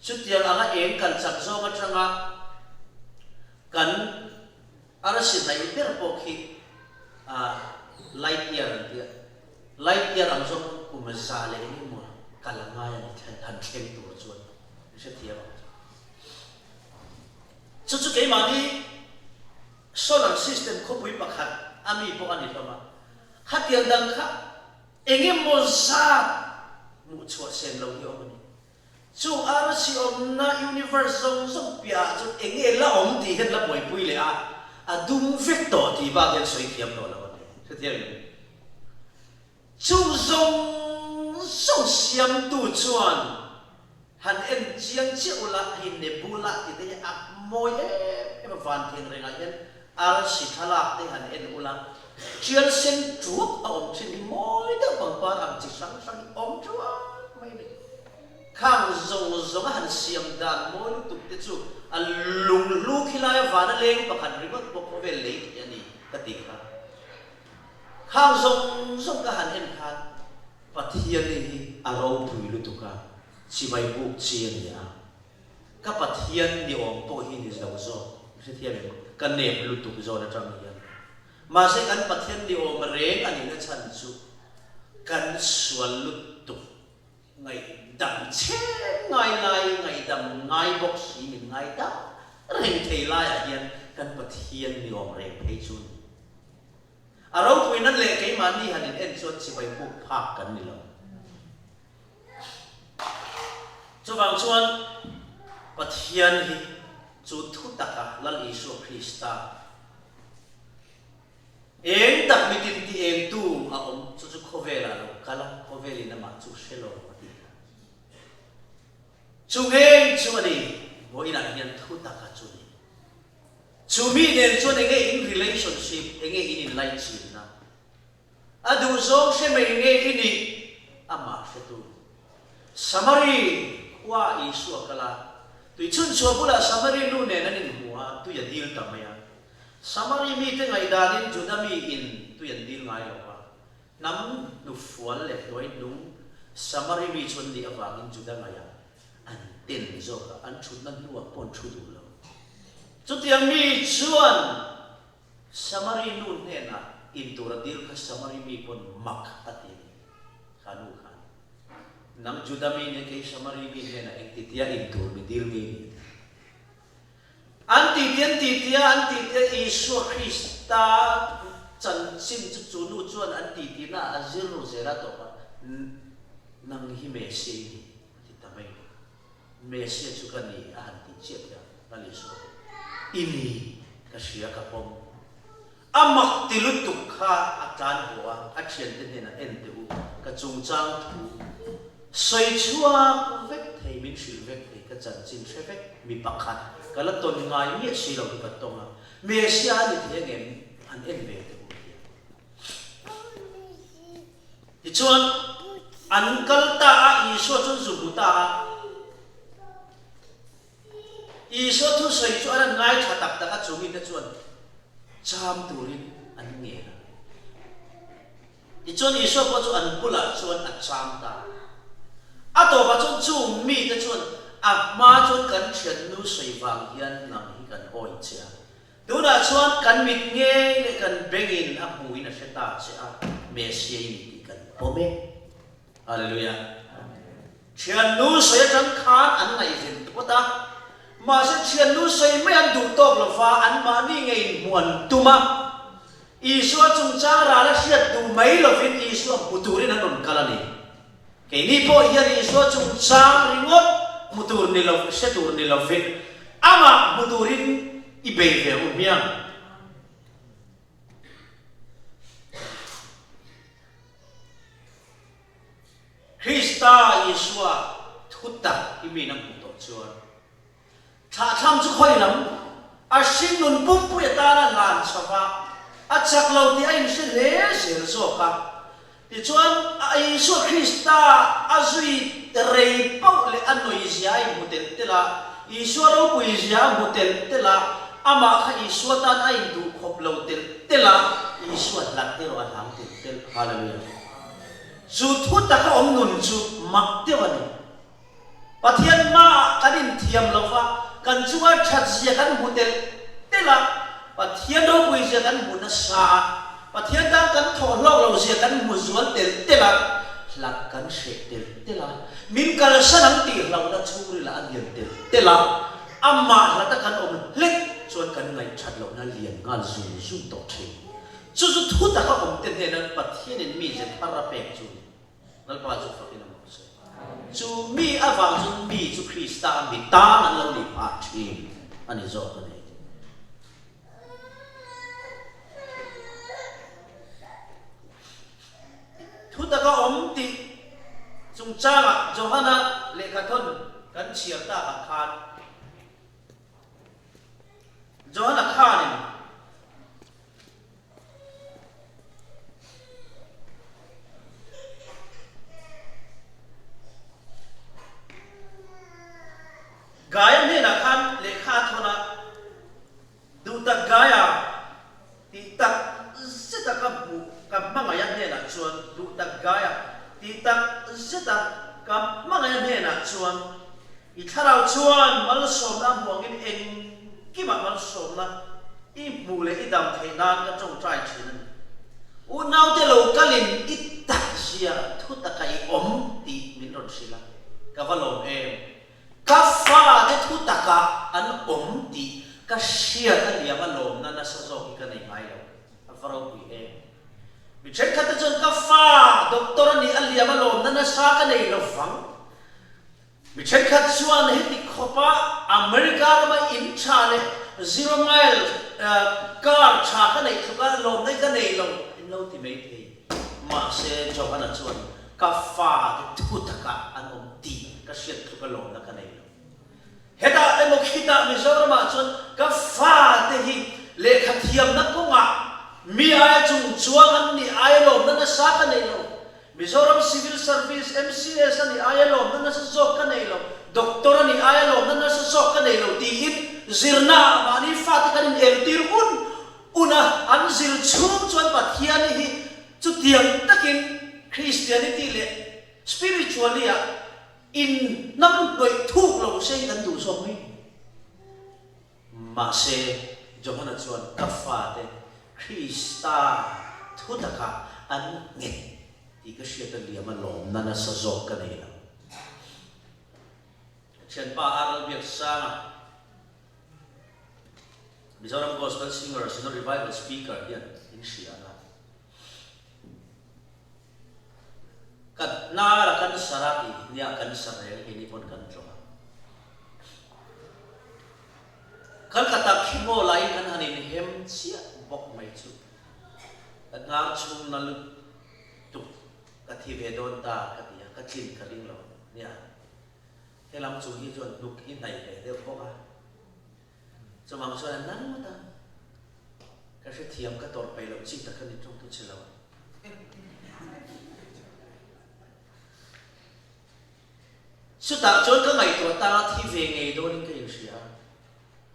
Chutiang anga eng kal chak zawng atanga kan arsi hnaih ber pawh khi light year an tia, light year ang zawng kum za leh eng emaw kal a ngai a ni han thleng tur chuan i hrethiam ang chu. Chu chu keimahni solar system khawpui pakhat a mi pawh a ni hlawm a, khatiang dang kha eng emaw zat hmuh chhuah sen lo hi awm a ni. Chu arsi awmna universe zawng zawng piahah chuan eng nge la awm tih hian la buaipui leh a, a dum vek tawh tih bak hian sawi thiam tawh lo a ni. Hrethiam em? Chu zawng zawng siamtu chuan han en chiang chiah ula, hei nebula tih te hi a mawi em em a, van theng rengah hian arsi thlalak te han en ula, tial sen tuak a awm thin hi mawi deuh pangpar ang chi hrang hrang hi awm tuak mai a ni. Khang zawng zawng a han siam dan mawi lutuk te chu a lunghlu khilaia vana leng pakhat ringawt pawh khawvel lei thei a ni ka ti kha. Khang zawng zawng ka han en khan Pathian hi a ropui lutuk a, chibai buk chi a ni a. Ka Pathian ni awm pawh hi ni lo zawk, hrethiam em? Ka nep lutuk zawn atang hian. Mahse kan Pathian ni awm reng a nihna chhan chu kan sual lutuk Ngaihdam chhem ngai lai, ngaihdam ngai bawk si min ngaidam reng thei laiah hian kan Pathian ni awm reng phei chu ni. A ropui nan leh keimahni han in en chuan chibai buk phak kan ni lo. Chuvang chuan Pathian hi chu thu taka Lal Isua Krista Eng tak mitin ti engtu a awm chu chu khawvelah lo kal a, khawvelin amah chu hre lo a ti kha. Chu ngei chu a ni, vawiinah hian thu taka chu ni. Chu mi nen chuan enge in relationship, enge in inlaichinna? A duhzawng hre mai nge i nih? Amah hretu. Samari khua Isua kal a, tui chhunchhuah bulah Samari nu nen an inhmu a, tui a dil ta mai a. Samari mite ngaihdanin Juda miin tui an dil ngai lo va, hnam hnufual leh hnuaihnung Samari mi chu an nih avangin Juda ngaihah an ten zawk a, an thutna hnuah pawh an thu duh lo. Chutiang mi chuan Samari nu hnenah intur a dil kha Samari mi pawn mak a ti a ni. Kha nu khan, Nang Juda mi nia kei Samari mi hnenah engtitia intur mi dil nge ni? A ti. An titi an titi a, an titi a, Isua Krista chanchin chu chu nu chuan an titi na a zir ru zel a tawp a, Nang hi Messia i ni, a ti ta mai. Messia chu ka ni a han tih chiah khian Lal Isua hi i ni, ka hria ka pawm. A mak ti lutuk kha a tlan haw a, a thiante hnenah en teh u, ka chungchang thu sawi chhuak vek thei, min hrilh vek thei, ka chanchin hre vek. Mi pakhat ka la tawn ngai miah si lo hi ka tawng a, Messia a ni thei angem? Han en ve teh u hian. Tichuan, an kal ta a, Isua chuan zu hmu ta a. Isua thusawi chu an han ngaithla tak tak a, chu mite chuan cham turin an ngen a. Tichuan Isua pawh chu an bulah chuan a cham ta. A tawpah chuan chung mite chuan a hma chuan kan thiannu sawi vang hian nang hi kan awi che a. Tunah chuan kan mit ngei leh kan bengin a hmuhin a hre ta che a, Messiah i ni tih kan pawm e. Hallelujah. Thiannu sawi atang khan an ngaihven phawt a, mahse thiannu sawi mai an duh tawk lo va, anmahni ngeiin hmuh an tum a. Isua chungchang ral a hriat duh mai lovin Isua hmu turin an rawn kal a ni. Keini pawh hian Isua chungchang ringawt hmu tur ni lo, hre tur ni lovin amah hmu turin i bei ve u hmiang. Krista Isua thu tak hi mi na hmuh tawh chuan thlahthlam chu khawi lam a hringnun pumpui atana hlan chho va, a chak lo tih a inhre hle zel zawk a. Tichuan, Isua Krista a zui rei poh leh a nawizia a inhmu telh telh a, Isua ropuizia a hmu telh telh a, amah kha Isua tan a induhkhawp lo telh telh a, Isua hlat erawh a hlang telh telh. Hallelujah. Chu thu taka awm nun chu mak deuh a ni. Pathian hmaah kan inthiam lo va, kan chunga that zia kan hmu telh telh a, Pathian ropui zia kan hmu nasa a, Pathian tan kan thawh hlawk lo zia kan hmu zual telh telh a, hlat kan hreh telh telh a, min kalsan ang tih hlauhna chhungril ah a lian telh telh a, amah hlata kan awm hlek chuan kan ngaihthat lohna lian nghal zung zung tawh thin. Chu chu thu taka awmte hnena Pathianin mi ze thar a pek chu ni. Lalpa chu fakin a mawh se. Chu mi avang chuan mi chu Krista a mi tan an lo ni phah thin a ni zawk a ni. Thu taka awm tih chungchangah Johana lehkhathawn kan chhiar takah khan, Johana khanin Gaia hnenah khan lehkha a thawn a, Duhtak Gaia tih tak zeta ka hmuh ka hmangaih a hnenah chuan Duhtak Gaia tih tak zeta ka hmangaih a hnenah chuan I thlarau chuan malsawmna a hmuh angin engkimah malsawmna i hmuh leh i dam theih nan ka tawngtai thin a ni. Unaute lo kalin i takzia thu taka i awm tih min rawn hrilh a, ka va lawm em? Ka fate thu taka an awm tih ka hriat a liam a lawmna nasa zawk hi ka nei ngai lo, a va ropui em? Mi thenkhatte chuan ka fa doctor a nih a liam a lawmna nasa ka nei lo vang. Mi thenkhat chuan heti khawpa America rama in tha leh zero mile car tha ka neih tluk a lawmna hi ka nei lo in lo ti mai thei. Mahse Johana chuan ka fa te thu takah an awm tih ka hriat tluk a lawmna ka nei lo. Hetah emaw khitah Mizoramah chuan ka fa te hi lehkha thiamna kawngah mi aia chungchuang an nih aia lawmna nasa ka nei lo. Mizoram Civil Service, MCS, a nih aia lawmna nasa zawk ka nei lo, Doctor a nih aia lawmna nasa zawk ka nei lo tiin zirna ah mahni fate kan ineltir un un a, an zir chhung chuan Pathian hi chutiang takin Christianity leh Spiritually ah in hnam hnawih thuk lo se hi kan duh zawk mai. Mahse, Johana chuan ka fate Krista thu takah an nghet tih ka hriat a liam a lawmna nasa zawk ka nei lo. Ka thianpa Arnold Biaksanga, Mizoram Gospel Singer, Synod Revival Speaker hian in hria a. Ka hnar a kan sar a tih nia kan sar reng hi ni pawn kan tlawh a. Kan ka tak hi maw laiin kan han inhem chiah bawk mai chu. Ka hnar chhung na lutuk ka thi ve dawn ta ka ti a, ka tlin ka ring lo nia. Helam chung hi chuan hnuk hi hnaih ve deuh bawk a, chuvang chuan a nal ngawt a, ka hrethiam ka tawrh peih loh chi tak a ni tawng tu che lo. Chutah chuan ka ngaihtuah ta thi ve ngei dawnin ka inhria a,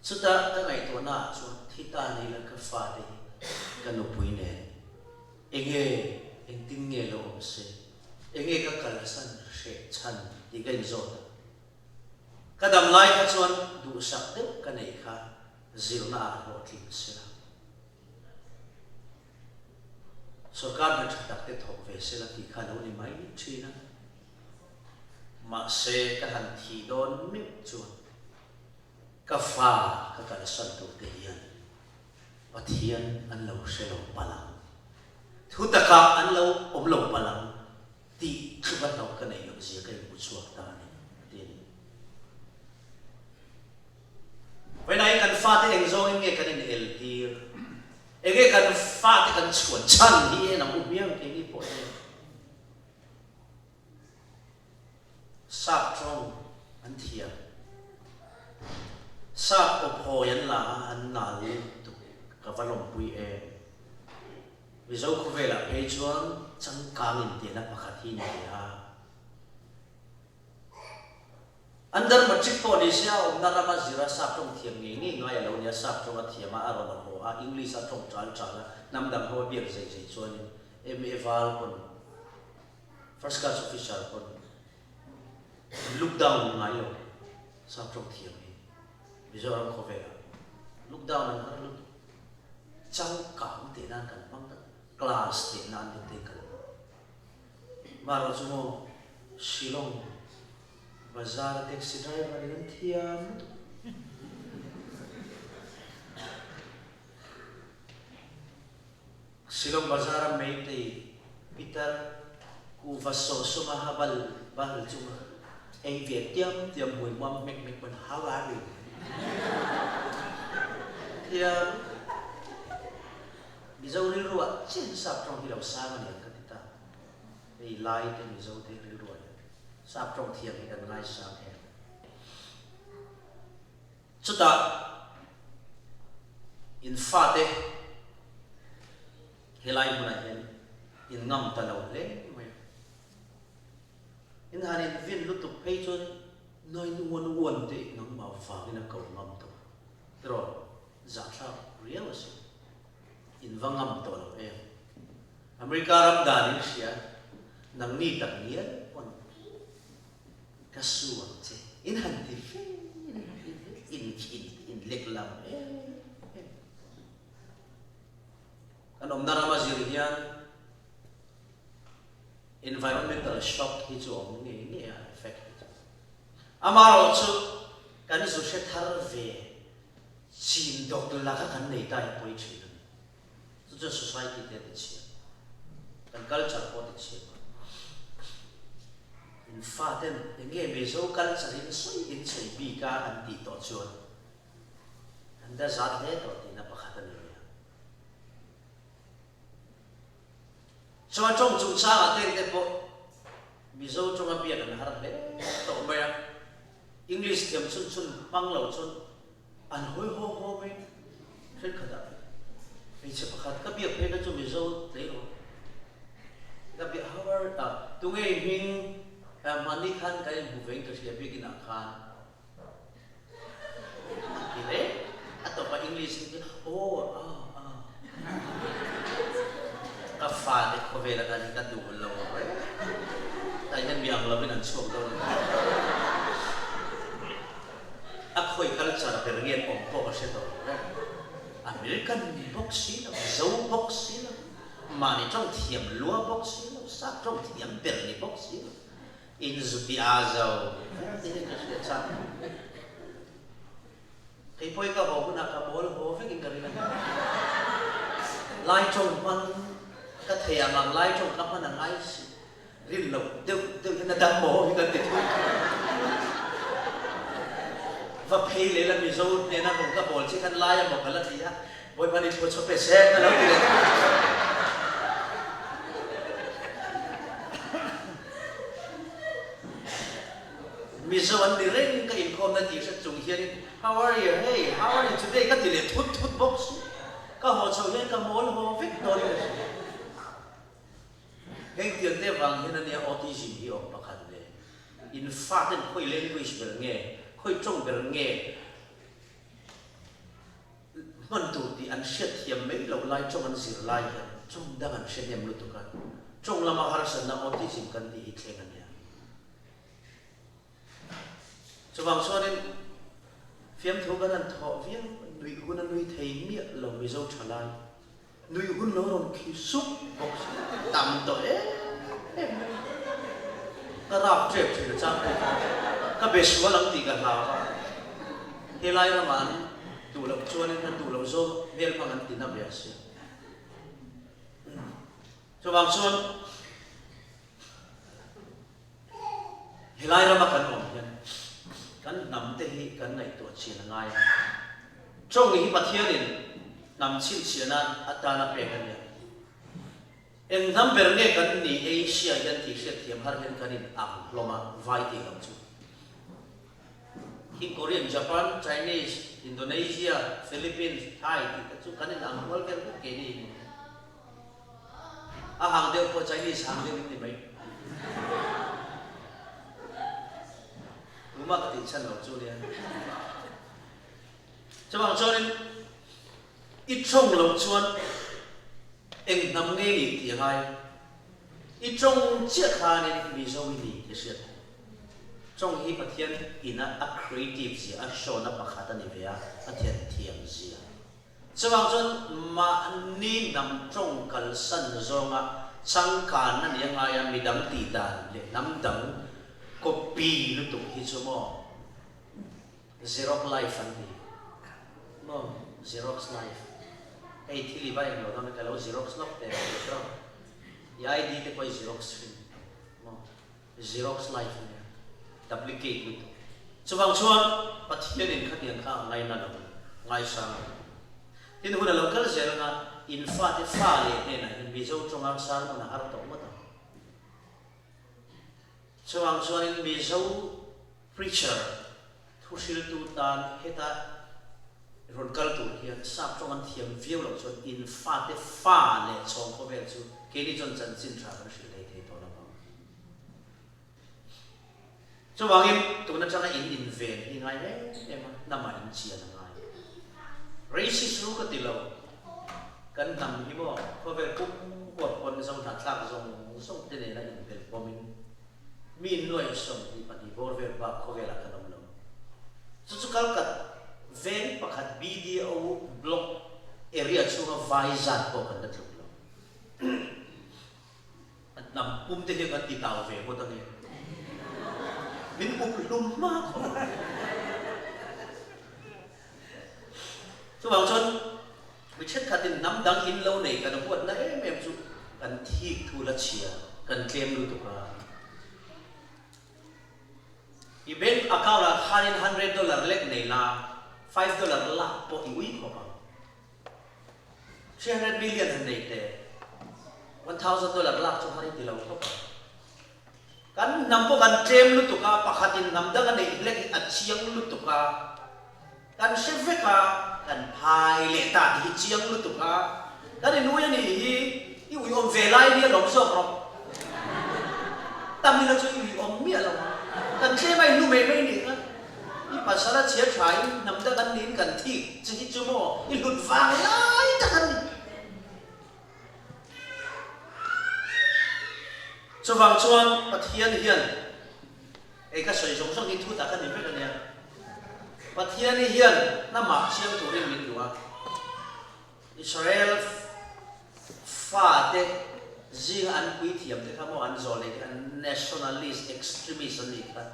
chutah ka ngaihtuahna ah chuan thi ta ni la ka fate hi ka nupui nen enge engtin nge lo awm se, enge ka kalsan hreh chhan tih ka inzawt a. Ka dam lai kha chuan duhsak deuh ka neih kha zirna ah hlawhtling se la. Sorkar hna tha tak te thawk ve se la tih kha lo ni mai thin a. Mahse ka han thih dawn meuh chuan ka fa ka kalsan tur te hian Pathian an lo hre lo palh ang, thu takah an lo awm lo palh ang tih tluka hlauh ka neih loh zia ka inhmu chhuak ta a ni, a ti a ni. Vawiinah kan fate eng zawngin nge kan inel tir? Enge kan fate kan chhuan chhan hi en ang u hmiang keini pawh hian Sap tawng an thiam. Sap aw phawi an la a, an nal lutuk ka va lawmpui em. Mizo khawvelah phei chuan changkang intiahna pakhat hi ni ve a. Under matric pawh ni se a awmna rama zira sap tawng thiam ngei ngei ngai a lo nia, sap tawng a thiam a, a rawn a haw a, English a tawng ṭal ṭal a, hnam dang ho a biak zei zei chuanin MA val pawn first class officer pawn look down ngai lo sap tawng thiam hi Mizoram khawvelah look down an har lutuk changkang teh nan kan hmang tak class teh nan te te kan hmang. Marawh chu maw Shillong bazar a taxi driver in an thiam lutuk. Shillong bazar a Meitei pitar kuhva sawhsawm a ha bal bal chunga ei ve tiam tiam hmui muam hmek hmek pawn how are you? Thiam lutuk. Mizo rilruah chiah hi sap tawng hi lo sang a niang ka ti ta. Hei lai te Mizo te rilruah hian sap tawng thiam hi kan ngaisang em. Chutah in fate helai hmunah hian in ngam ta lo hle mai a. In han in vin lutuk phei chuan 911 te nangmah vangin a ko ngam tawh a. Tiraw? Zahthlak riau a si. In va ngam tawh lo em? America ram dan in hria, nangni tak ngial pawn ka su ang che. In han ti ve, in han ti ve, in in in lek lam em em. Kan awmna rama zir hian environmental shock hi chu awm ngei ngei a effect hi chu. Amaherawhchu kan zu hre thar ve Chin dawk laka kan nei ta hi pawi thin a ni. Chu chuan society te a ti chhiat. Kan culture pawh a ti chhiat a. In faten eng nge Mizo culture in sawi in sawi bik a an tih tawh chuan an da zat hle tawh tihna pakhat a ni ve a. Chuan tawng chungchangah teng te pawh Mizo tawnga biak an har hle tawh mai a. English thiam chhun chhun hmang lo chuan an hawi haw haw mai thenkhatah hmeichhe pakhat ka biak phei kha chu Mizo tleirawl ka biak how are ah tunge i hming mahni khan kan inhmu vein ka hria biakinah khan a ti reng a tawpah English in aw ah ah ka fate khawvel atan hi ka duh lo reng tah hian mi ang lovin an chhuak dawn a ni. A khawi culture ber nge an awm pawh ka hre tawh lo reng. American bawk si lo, Mizo bawk si lo, mahni tawng thiam lua bawk si lo, sap tawng thiam ber ni bawk si lo. In zuti a zo vek te hian ka hria chak. Kei pawh hi ka haw hunah ka mawl haw vekin ka ring a ni. Lai tawng hman ka thei ang ang lai tawng ka hman a ngai si. Rin loh deuh deuh hian a dam maw hi kan ti thung. Va phei leh la Mizo hnena rawng ka bawl che khan lai a maw ka la ti a, Bawipa ni thua chhuah pe se ka lo ti leh thung. Mizo an ni reng ka inkhawmna tih hre chung hianin How are you? Hey, how are you today? ka ti leh thut thut bawk si. Ka haw chho hian ka mawl haw vek dawn in a hria. Heng tiang te vang hian ania autism hi awm pakhat ve. In faten khawi language ber nge, khawi tawng ber nge hman tur tih an hriat thiam mai loh lai tawng an zir lai hian tawng dang an hre hnem lutuk a, tawng lama harsatna autism kan tih hi thleng ania. Chuvang chuanin fiamthu kan han thawh viau, nuih hun a nui thei miah lo Mizo thalai. Nuih hun lo rawn khi sup bawk si, tam tawh em em mai. Ka rap tep thin a chang pawh ka be sual ang tih ka hlau a, helai ramah an duh loh chuanin an duh loh zawng hmel hmang an ti na ve a sia. Chuvang chuan Helai rama kan awm hian kan hnam te hi kan ngaihtuah chian a ngai a. Tawng hi Pathianin hnam chhinchhiahna atana pek a nia. Eng hnam ber nge kan ni Asia hian tih hriatthiam har hian kan in ang hlawm a, vai tih lo chu. Hi Korean, Japan, Chinese, Indonesia, Philippines, Thai tih te chu kan in ang rual vel vek keini hi. A hang deuh pawh Chinese hang deuh in ni mai. Tumah ka tih chhan lo chu nia. Chuvang chuanin i tawng loh chuan eng hnam nge ni tih a ngai. I tawng chiah khanin Mizo i ni tih a hriat theih. Tawng hi Pathian ina a creative zia, a hrawna pakhat a ni ve a, a thianthiam zia. Chuvang chuan mahni hnam tawng kalsan zawnga changkan a ni a ngai a, midang tih dan leh hnam dang copy lutuk hi chu maw Xerox life an ti maw Xerox life hei thil i va englo dawn a ka lo Xerox lawk teh ang tih rawh i ID te pawh i Xerox thin maw Xerox life a nia, duplicate lutuk. Chuvang chuan Pathianin khatiang kha a ngaina lo, ngaisang lo. Tin, hun a lo kal zel anga in fate fa leh hnenah hian Mizo tawnga sermon a har tawh ngawt ang. Chuvang chuanin Mizo preacher thuhriltu tan heta rawn kal tur hian sap tawng an thiam viau loh chuan in fate fa leh chhawng khawvel chu keini chuan chanchin tha kan hrilh thei thei tawh lo vang. Chuvangin tun atanga in inven hi ngai em em a, hnamah in chian a ngai. Racist ru ka ti lo, kan hnam hi maw khawvel pum huap pawn zohnahthlak zawng zawng te nena inbel pawmin Mi nuaih 22 bawr vel bak khawvelah kan awm lo. Chu chu kalkat veng pakhat BDO block area chhunga vai zat pawh kan la tluk lo. A hnam pum te hian kan ti tau ve ngawt ange. Min up hlum hma khawp ang. Chuvang chuan mi thenkhatin hnam dang in lo nei kan huatna em em chu kan thik thu la chhia kan tlem lutuk a. I bank account ah khanin $100 lek nei la, $5 lak pawh i ui khawp ang. 300 million han nei teh, $1000 lak chu har i ti lo khawp ang. Kan hnam pawh kan tlem lutuk a, pakhatin hnam dang a neih hlek hi a chiang lutuk a, kan hre vek a, kan phai leh ta tih hi chiang lutuk a, kan inui a nih hi i uiawm ve lai nia lawm zawk rawh. Tamila chu i uiawm miah lo ang, kan tlem a innu mai mai nih kha, i pasal a chhia thain hnam dang an niin kan thik che hi chu maw i hlut vang lai tak a ni. Chuvang chuan Pathian hian, hei ka sawi zawng zawng hi thu tak a ni vek a nia, Pathian hian hnamah chiang turin min duh a, Israel fate zinga an puithiam te kha maw an zawh leh te kha nationalist extremist an nih kha,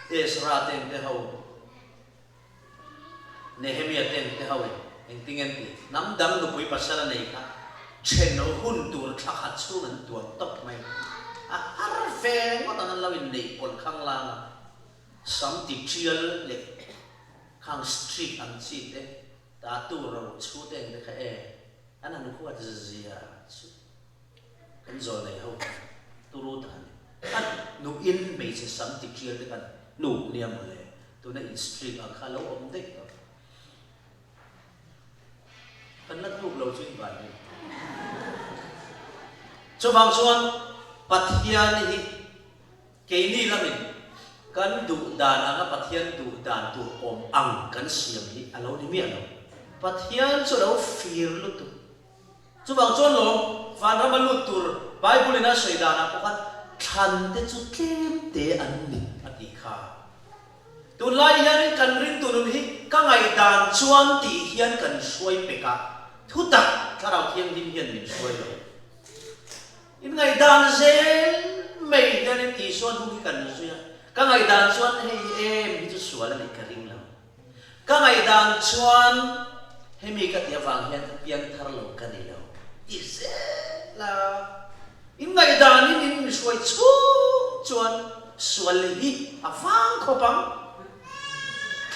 Ezra te te ho, Nehemia te te ho in engtin nge an tih? Hnam dang nupui pasal a nei kha then hun tur thla khat chhung an tuam tawp mai. A har ve ngawt ang an lo inneih pawlh khang lang a, sam ti tial leh khang streak ang chi te, tattoo ro chhu te ang te kha e an han huat zia chu kan zawl nei ho kha turu tak a ni. A hnuhin hmeichhe sam ti ṭial te khan hnuk nia mawle, tuna in streak ang kha a lo awm daih tawh. Kan la hnuk lo chu in van ni. Chuvang chuan Pathian hi keini lamin kan duh dan anga Pathian duh dan tur awm ang kan siam hi a lo ni miah lo. Pathian chu a lo fir lutuk. Chuvang chuan lawm, vanrama lut tur Bible in a sawi danah pawh khan thlan te chu tlem te an ni a tih kha. Tunlai hianin kan ringtu nun hi ka ngaihdan chuan tih hian kan hruai pek a, thutak Thlarau Thianghlim hian min hruai lo. In ngaihdan zel mai hianin Isua hnung hi kan zui a, ka ngaihdan chuan hei em hi chu sual a nih ka ring lo. Ka ngaihdan chuan hemi ka tih avang hian ka piang thar lo ka ni lo ti zel a, in ngaihdanin in mi hruai chhung chuan sual hi a vang khawp ang.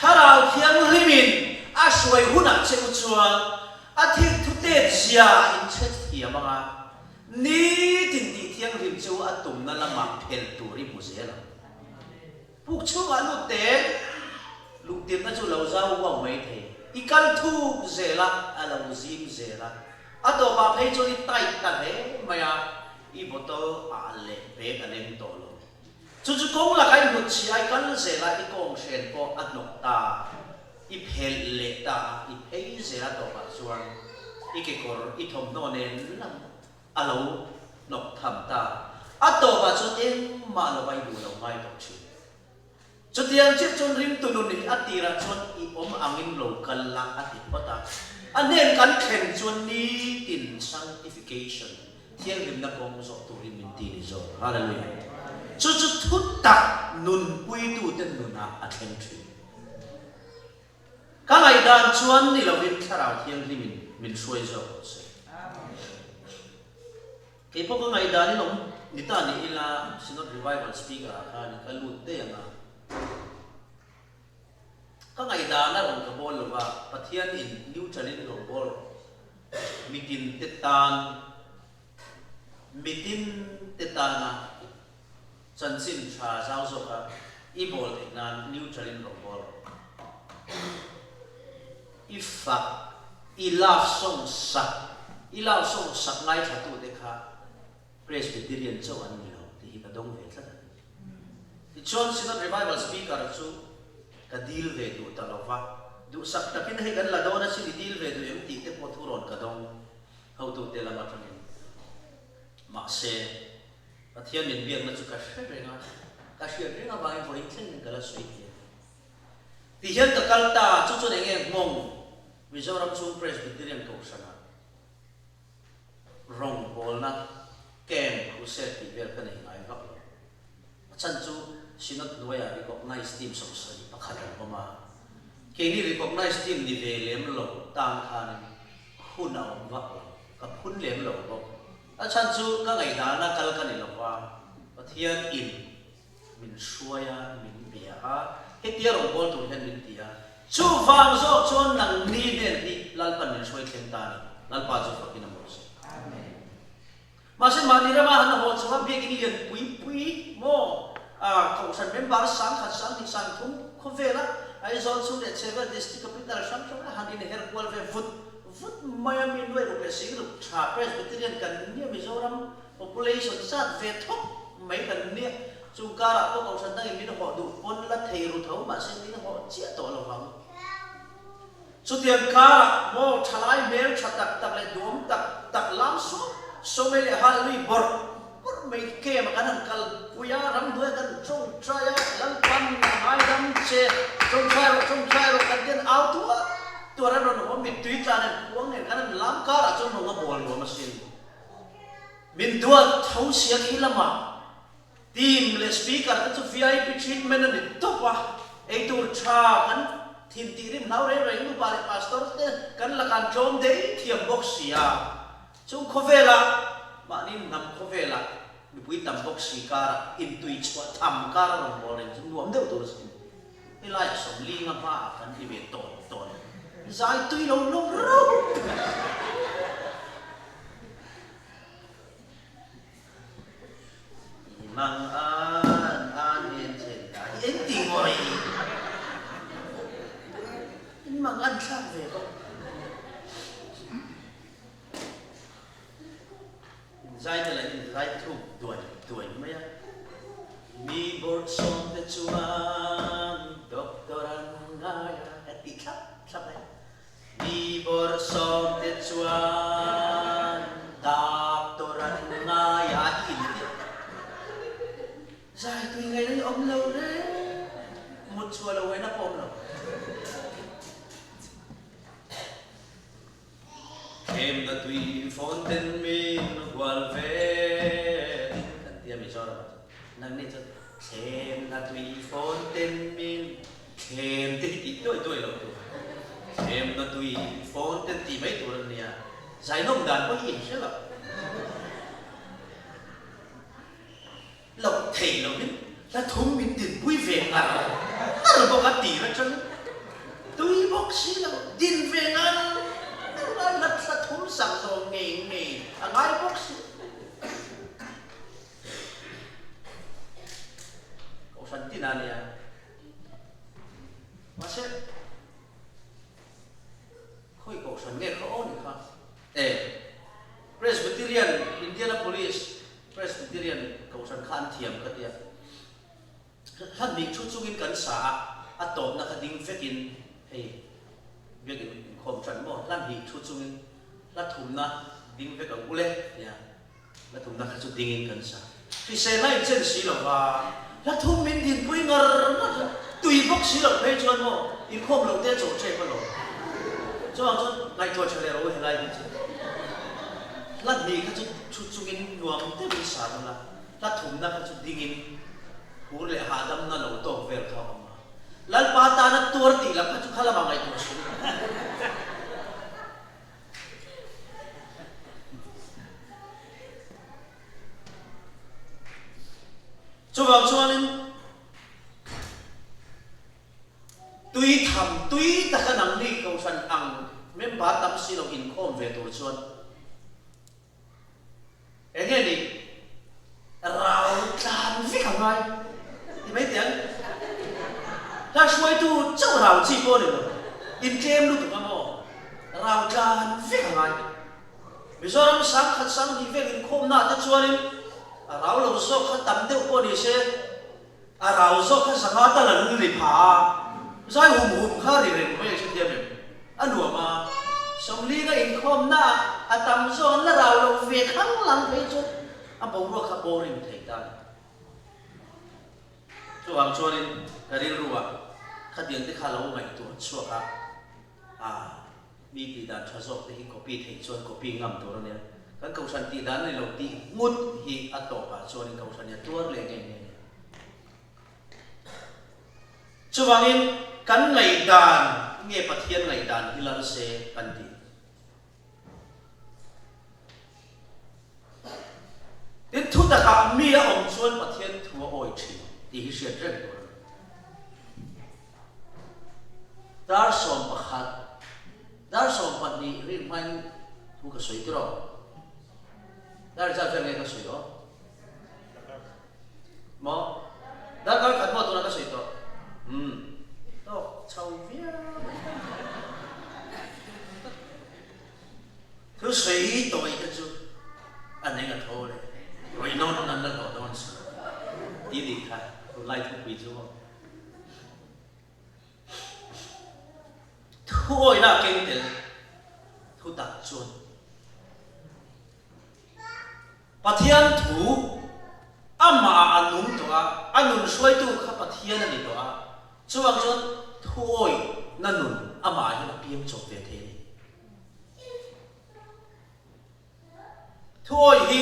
Thlarau Thianghlimin a hruai hunah che u chuan a thilthu tet zia in hre thiam ang a, nitin tih thianghlim che u a tumna lamah phelh tur i hmu zel ang. Puk chhungah lut teh, lungtirna chu lo zau uau mai thei. I kal thuk zel a, a lo zim zel a. A tawpah phei chuan i tight ta hle mai a, i bottle ah leh bag a leng tawh lo. Chu chu kawng lakah i hnut chhia, i kal zel a, i kawng hren pawh a hnawk ta, i phelh leh ta a, i phei zel a tawpah chuan i kekawr, i thawmhnaw nen lam A lo hnawk tham ta. A tawpah chuan engmah lo va i duh lo ngai tawh thin. Chutiang chiah chuan ringtu nun hi a tirah chuan i awm angin lo kal la a ti phawt a. A hnen kan thlen chuan nitin sanctification, thianghlimna kawng zawh turin min ti ni zawk. Hallelujah. Chu chu thutak nunpuitute nunah a thleng thin. Ka ngaihdan chuan ni lovin Thlarau Thianghlimin min hruai zawk rawh se. Kei pawh ka ngaihdanin awm ni ta ni ila Synod Revival Speaker ah khan ka lut daih ang a. Ka ngaihdan a rawn ka bawl lova, Pathian in neutral in rawn bawl rawh. Mitin te tan, mitin te tana Chanchin tha zau zawka i bawl theih nan neutral in rawn bawl rawh. I fak, i love song sak, i love song sak ngaithla tute kha Presbyterian chauh an ni lo tih hi ka dawng ve tlat a ni. Tichuan Synod Revival Speaker chu ka dil ve duh ta lo va, duhsak takin hei kan la dawn asin i dil ve duh em tih te pawh thu rawn ka dawng hotute lam atangin. Mahse. Pathian min biakna chu ka hre reng a, ka hriat reng avangin vawiin thlengin ka la sawi thei a ni. Ti hian ka kal ta, chu chuan eng nge nghawng Mizoram chhung Presbyterian Kohhranah rawngbawlna camp crusade tih vel ka nei ngai vak lo. A chhan chu Synod hnuaiah recognized team 70 pakhat an awm a, keini recognized team ni ve lem lo tan khanin hun a awm vak lo, ka phun lem lo bawk. A chhan chu ka ngaihdana kal ka ni lova, Pathian in min hruai a, min bia a, hetia rawngbâwl tur hian min ti a, chuvang zawk chuan nangni hnen hi Lalpan min hruai thleng ta a ni. Lalpa chu fakin a mawi se. Mahse mahni rama han haw chho a, biakin lian pui pui maw, Kohhran member 10,000, 2,000, 3,000 khawvela Aizawl chhung leh Chhevel District Capital hrang hranga han inher kual ve vut Vut mai a mi nuai ruk leh sing ruk tha Presbyterian kan nia Mizoram population zat ve thawk mai kan nia chung karah pawh Kohhran dangin min hawh duh pawn la thei ru tho mahse min hawh chiah tawh lo vang. Chutiang karah maw thalai hmel tha tak tak leh duam tak tak lam suau suau mai leh hal lui bawrh bawrh mai camp ah kan han kal pui a ramhnuai ah kan tawngtai a Lalpan a ngaidam che tawngtai rawh tawngtai rawh kan tian au tuar Tuar an rawn haw mittui tlan an khuang nen khan an lam karah chuan rawng a bawl nuam asin. Min duat tho sia khi lamah team leh speaker te chu vip treatment a ni tawp a, eitur tha kan thin tih rim hlau reng reng nupa leh pastor te kan la kan tlawm dei thiam bawk si a, chung khawvelah mahni hnam khawvelah mipui tam bawk si karah intui chhuah tham kara rawn bawl reng chu nuam deuh tur asin. Helaiah 50 hmaah kan ti ve tawn tawn. Zai tui lo hlawm rauh. Mang an an en chen ta hi eng ti ngawih in mang an thlak ve bawk. In zai te lah in zai thuk duai duai mai a. Mi bawrhsawm te chuan doctor an ngai a ka ti thlap thlap mai. Mi bawrhsawm te chuan doctor an ngai a ti in ti. Zai tui ngaihna hi awm lo reng, mut chhuah lo ngaihna pawh awm lo. Thlemna tui fawn ten min hual vel in kan ti a Mizoram ah chuan nangni chuan thlemna tui fawn ten min thlem te hi tih duai duai lo tur thlemna tui fawn ten tih mai tur an nia zainawm dan pawh hi in hre lo. Loh thei lovin hla thum min dinpui ve ngar ngar bawk a tir atangin tui bawk si lo din ve ngar ngar a hla hla thum sak zawng ngei ngei a ngai bawk si. Kohhran tin a nia mahse khawi kohhran nge kha aw ni kha e Presbyterian Indianapolis Presbyterian Kohhran kha an thiam ka tia. Hla hnih thu chungin kan sa a, a tawpna kha ding vekin hei biakin inkhawm tan maw, hla hnih thu chungin hla thumna ding vek ang ule tia hla thumna kha chu dingin kan sa. Hrisel a inchen si lo va, hla thum min dinpui ngar ngar a, tui bawk si loh phei chuan maw inkhawm loh te a chawh ṭep alawm. Chuvang chuan ngaihtuah ṭha leh rawh u helai hi chu. Hla hnih kha chu thu chungin nuam deuhin sa dawn a, hla thumna kha chu dingin phur leh hahdamna lo tawk vel kha a awm a. Lalpa tana tuar tih lam kha chu kha lamah ngaihtuah suh. Chuvang chuanin tui tham tui taka nangni kohhran ang member tam si lo inkhawm ve tur chuan eng nge ni rau tlan vek a ngai ti mai teh ang. Hla hruaitu chauh rau chi pawh a ni lo, intlem lutuk a maw rau tlan vek a ngai. Mizoram sangkhat sanghnih vel inkhawmna ah te chuanin a rau lo zawk kha tam deuh pawh ni se, a rau zawk kha zanga tal an ri pha a, zai hum hum kha ri reng mai a hre thiam em? A nuam a, Sawmlinga inkhawmna ah a tam zawk an la rau lo ve khang lang phei chuan a boruak kha boring thei ta a ni. Chuvang chuanin ka rilru ah khatiang te kha lo ngaihtuah chhuak a, aa. Mi tih dan tha zawk te hi copy theih chuan copy ngam tur a nia. Kan kohhran tih dan a ni lo tih ngut hi a tawpah chuanin kohhran hi a tuar leh ngei ngei a ni. Chuvangin kan ngaihdan nge Pathian ngaihdan hi lal se kan ti. Tin, thu takah mi a awm chuan Pathian thu a awi thin tih hi hriat reng tur a ni. Dar 11, dar 12 rin hmain thu ka sawi tirh. Dar zat vel nge ka sawi aw? Maw? Darkar khat maw tunah ka sawi tawh? Umm, tawk chho viau mai. Thusawi tawi te chu an eng a tho le, ruih nawn an la hlawh dawn si tih nih kha tunlai thupui chu maw. Thu awihna a keng tel thu tak chuan Pathian thu amah ah a nung tawh a, a nun hruaitu kha Pathian a ni tawh a, chuvang chuan thu awihna nun amah ah hian a piang chawp ve thei a ni. Thuawih hi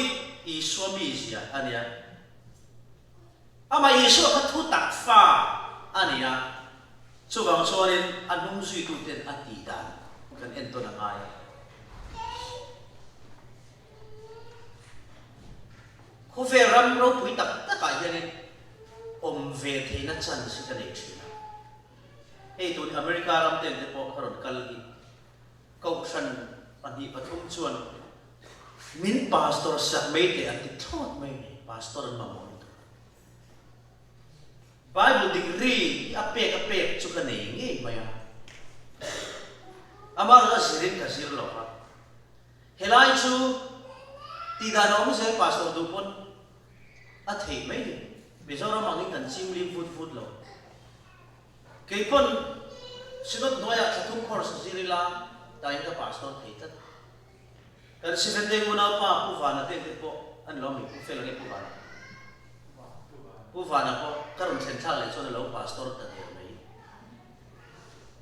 Isua mizia a nia. Amah Isua kha thu tak fa a ni a, chuvang chuanin a hnung zuituten a tih dan kan entawn a ngai a. Khawvel ram ropui tak takah hianin awm ve theihna chance hi ka nei thin a. Hei tun America ram ten te pawh ka rawn kal hi Kohhran 2 3 chuan min pastor sak mai teh an ti thlawt mai a ni, pastor an mamawh lutuk a. degree hi a pek a pek chu ka nei ngei mai a. Amah a zirin ka zir lo va. Helai chu tihdan a awm zel Pastor duh pawn a theih mai ni. Mizoram angin kan chim lim vut vut lo. Kei pawn Synod hnuaiah thla thum course zir ila tain ka Pastor thei tlat. Kan Sivendeng unaupa Pu Vana te te pawh a ni lo mi? Pu Fela nge Pu Vana? Pu Vana pawh ka rawn thlen thlak leh chuan a lo Pastor ta der mai.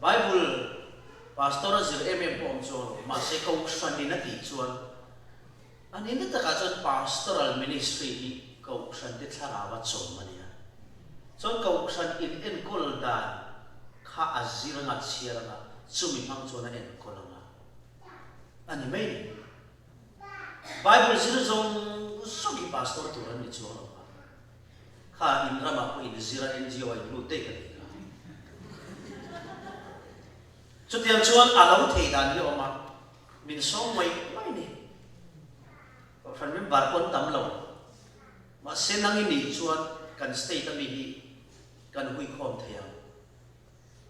Bible Pastor a zir em em pawh awm chuang lo, mahse Kohhranin a tih chuan a ni na takah chuan Pastoral Ministry hi Kohhran te thlarau a chawm a nia. Chuan Kohhran in enkawl dan kha a zir anga chhiar anga chumi hmang chuan a enkawl anga a ni mai ni. Bible zir zawng zawng hi Pastor tur an ni chuang lo va. Kha in ramah pawh in zir a NGO ah in lut daih ka tih kha. Chutiang chuan a lo thei dan hi a awm a, min sawm mai mai ni. Kohhran member pawh an tam lo. Mahse nang i nih chuan kan state ami hi kan huikhawm thei ang.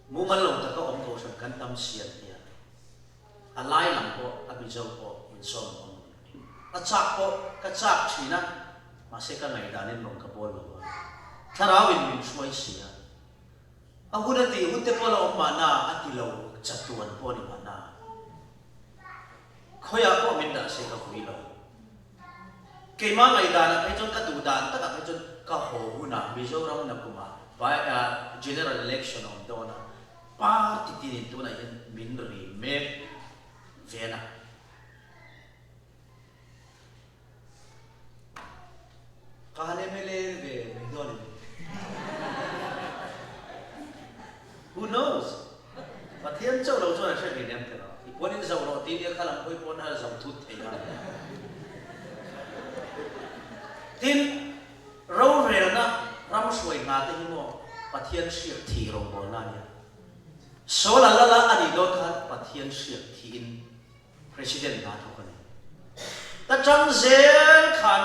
Mumal lo taka awm kohhran kan tam siam hian a lai lam pawh a Mizo pawh min sawm a awm a ni. A chak pawh ka chak thin a, mahse ka ngaihdanin rawn ka bawl lo a, thlarauin min hruai si a. A hun a tih hun te pawh la awm mahna a ti lo chatuan pawh a ni mahna. Khawiah pawh min dah se ka vui lo. Keimah ngaihdanah phei chuan ka duh dan takah phei chuan ka haw hunah Mizoram nakumah by general election a awm dawn a, party tinin tunah hian min ri mek ven a. Ka han mla ve mai dawn em? Who knows? Pathian chauh lo chuan a hre hlei nem thei lo. I puan in zoh rawh tih nia kha lam hawi pawn a zo thut thei a. Tin, rorelna ram hruai hna te hi maw Pathian hriak thih rawngbawlna a nia. Sawl a lal a a nih dawn khan Pathian hriak thihin President hna thawk a ni. Ta tang zel khan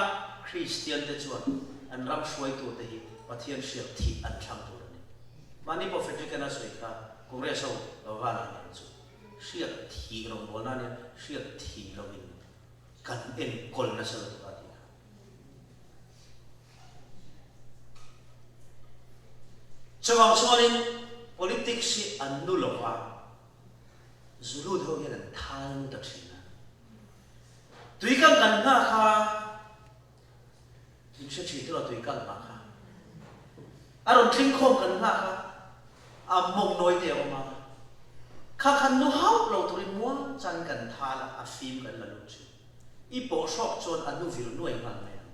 Kristian te chuan an ram hruaitute hi Pathian hriak thih an thlang tur a ni. Mahni pawh Frederick an a sawi kha Congress ho lo van ah nen chu hriak thih rawngbawlna nia hriak thih lovin kan enkawl nasa lutuk a tih kha. Chuvang chuanin politics hi an nu lova Zulut ho hian an thal ngut a thin a. Tui kang kan nghah kha in hre thin tawh lo tui kang nghah kha. A rawn tling khawm kan nghah kha a mawng nawi te a awm a. Kha khan nu hauh lo turin muang changin kan thal a, a fim kan la lut thin. I pawh hrawk chuan a nu vir nuai nghal mai ang.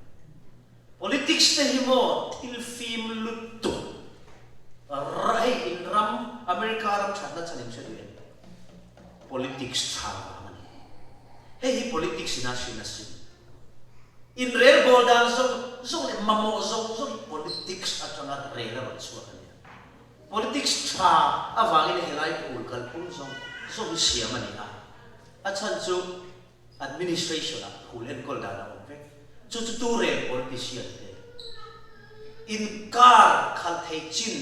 Politics te hi maw thil fim lutuk hei in ram America ram thatna chhan in hre duh em? Politics tha vang a ni. Hei hi politics in a hrin a sin. In rel bawl dan zawng zawng leh mamawh zawng zawng hi politics atanga rel a rawn chhuak a nia. Politics tha avangin helai phul kalphung zawng zawng hi siam a ni a. A chhan chu Administration ah phul enkawl dan a awm vek. Chu chu tu rel politician te inkar khalh theih chin,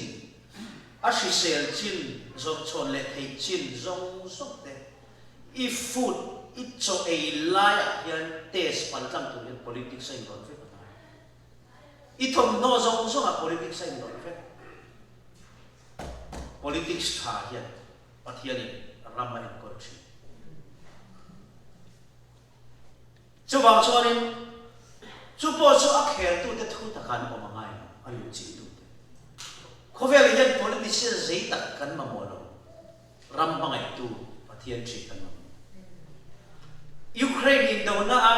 a hrisel chin, zawrhchhawn leh theih chin zawng zawng te i food, i chaw ei laiah hian test paltlang tur hian politics a inrawn vek a ngai. I thawmhnaw zawng zawngah politics a inrawn vek. Politics tha hian Pathianin ram a enkawl thin. Chuvang chuanin chu pawh chu a kheltute thu taka an awm a ngai lo, a luhchilhtute. Khawvelah hian politician zei tak kan mamawh lo, ram hmangaihtu Pathian thin kan mamawh. Ukraine indona a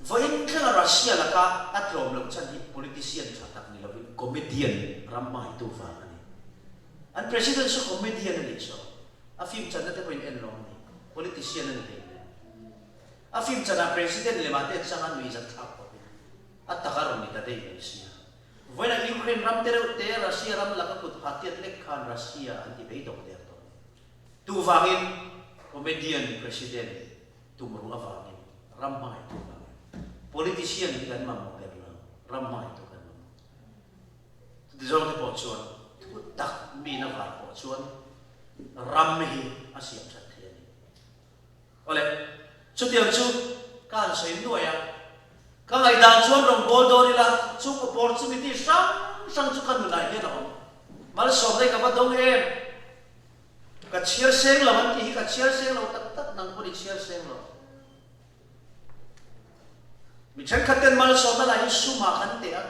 vawiin thlenga Russia laka a tlawm loh chhan hi politician tha tak ni lovin comedian ram hmangaihtu vang a ni. An President chu comedian a nih saw. A film channa te pawhin en lawm a ni. Politician a ni thei hle. A film chanah President lemah te an chang a nuihzat thlak khawpin a tak a rawn ni ta daih mai sia. Vawiinah Ukraine ram te reuh te Russia ram laka kut ha tiat lek khan Russia an ti beidawng der tawh a ni. Tuvangin comedian President tumruh avangin ram hmangaihtu vangin politician hi kan mamawh ber lo, ram hmangaihtu kan mamawh. Chutizawng te pawh chuan. Miin a var pawh chuan ram hi a siam that thei a ni. Awle, chutiang chu ka han sawi nuai a, ka ngaihdan chuan rawngbâwl dawn ila chung opportunity hrang hrang chu ka nunah hian a awm. Malsawmna hi ka va dawng em? Ka chhiar seng lo an tih hi ka chhiar seng lo tak tak, nang pawn i chhiar seng lo. Mi thenkhat ten malsawmna lah hi sumah kan teh a,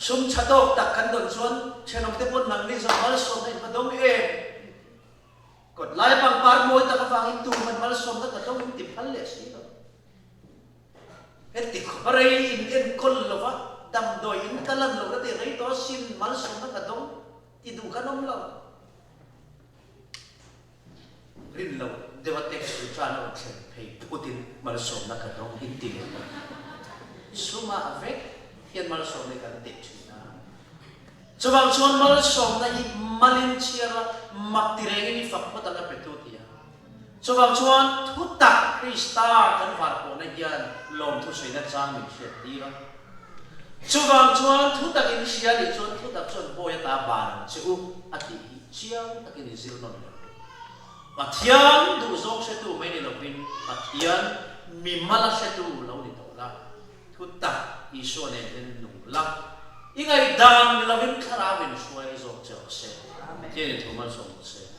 sum tha tawk tak kan dawn chuan thenawmte pawn nangni zawng malsawmna in va dawng em? Kawt lai pangpar mawi tak avangin tuman malsawmna ka dawng in ti phal leh si lo. Heti khawp a rei in enkawl lo va, damdawi in ka lan lohna te rei tawh asin malsawmna ka dawng ti duh kan awm lo. Rin lo deuh a tax return a rawn thlen phei phutin malsawmna ka dawng in ti leh lo. Sumah vek hian malsawmna hi kan teh thin a. Chuvang chuan malsawmna hi malin chhiar la, mak ti rengin i fak phawt ang a petu ti a. Chuvang chuan thutak Krista kan varpawhna hian lawmthu sawiina chang min hriat tir a. Chuvang chuan thutak in hria nih chuan thutak chuan bawi ata ban ang che u a tih hi chiang takin i zir nawn leh. Pathian duhzawng hretu mai ni lovin Pathian mimala hretu lo ni tawh la, thutak Isua nen hian nung la, i ngaihdan ni lovin thlarau in hruai zawk che rawh se. Pathian in thu malsawm rawh se.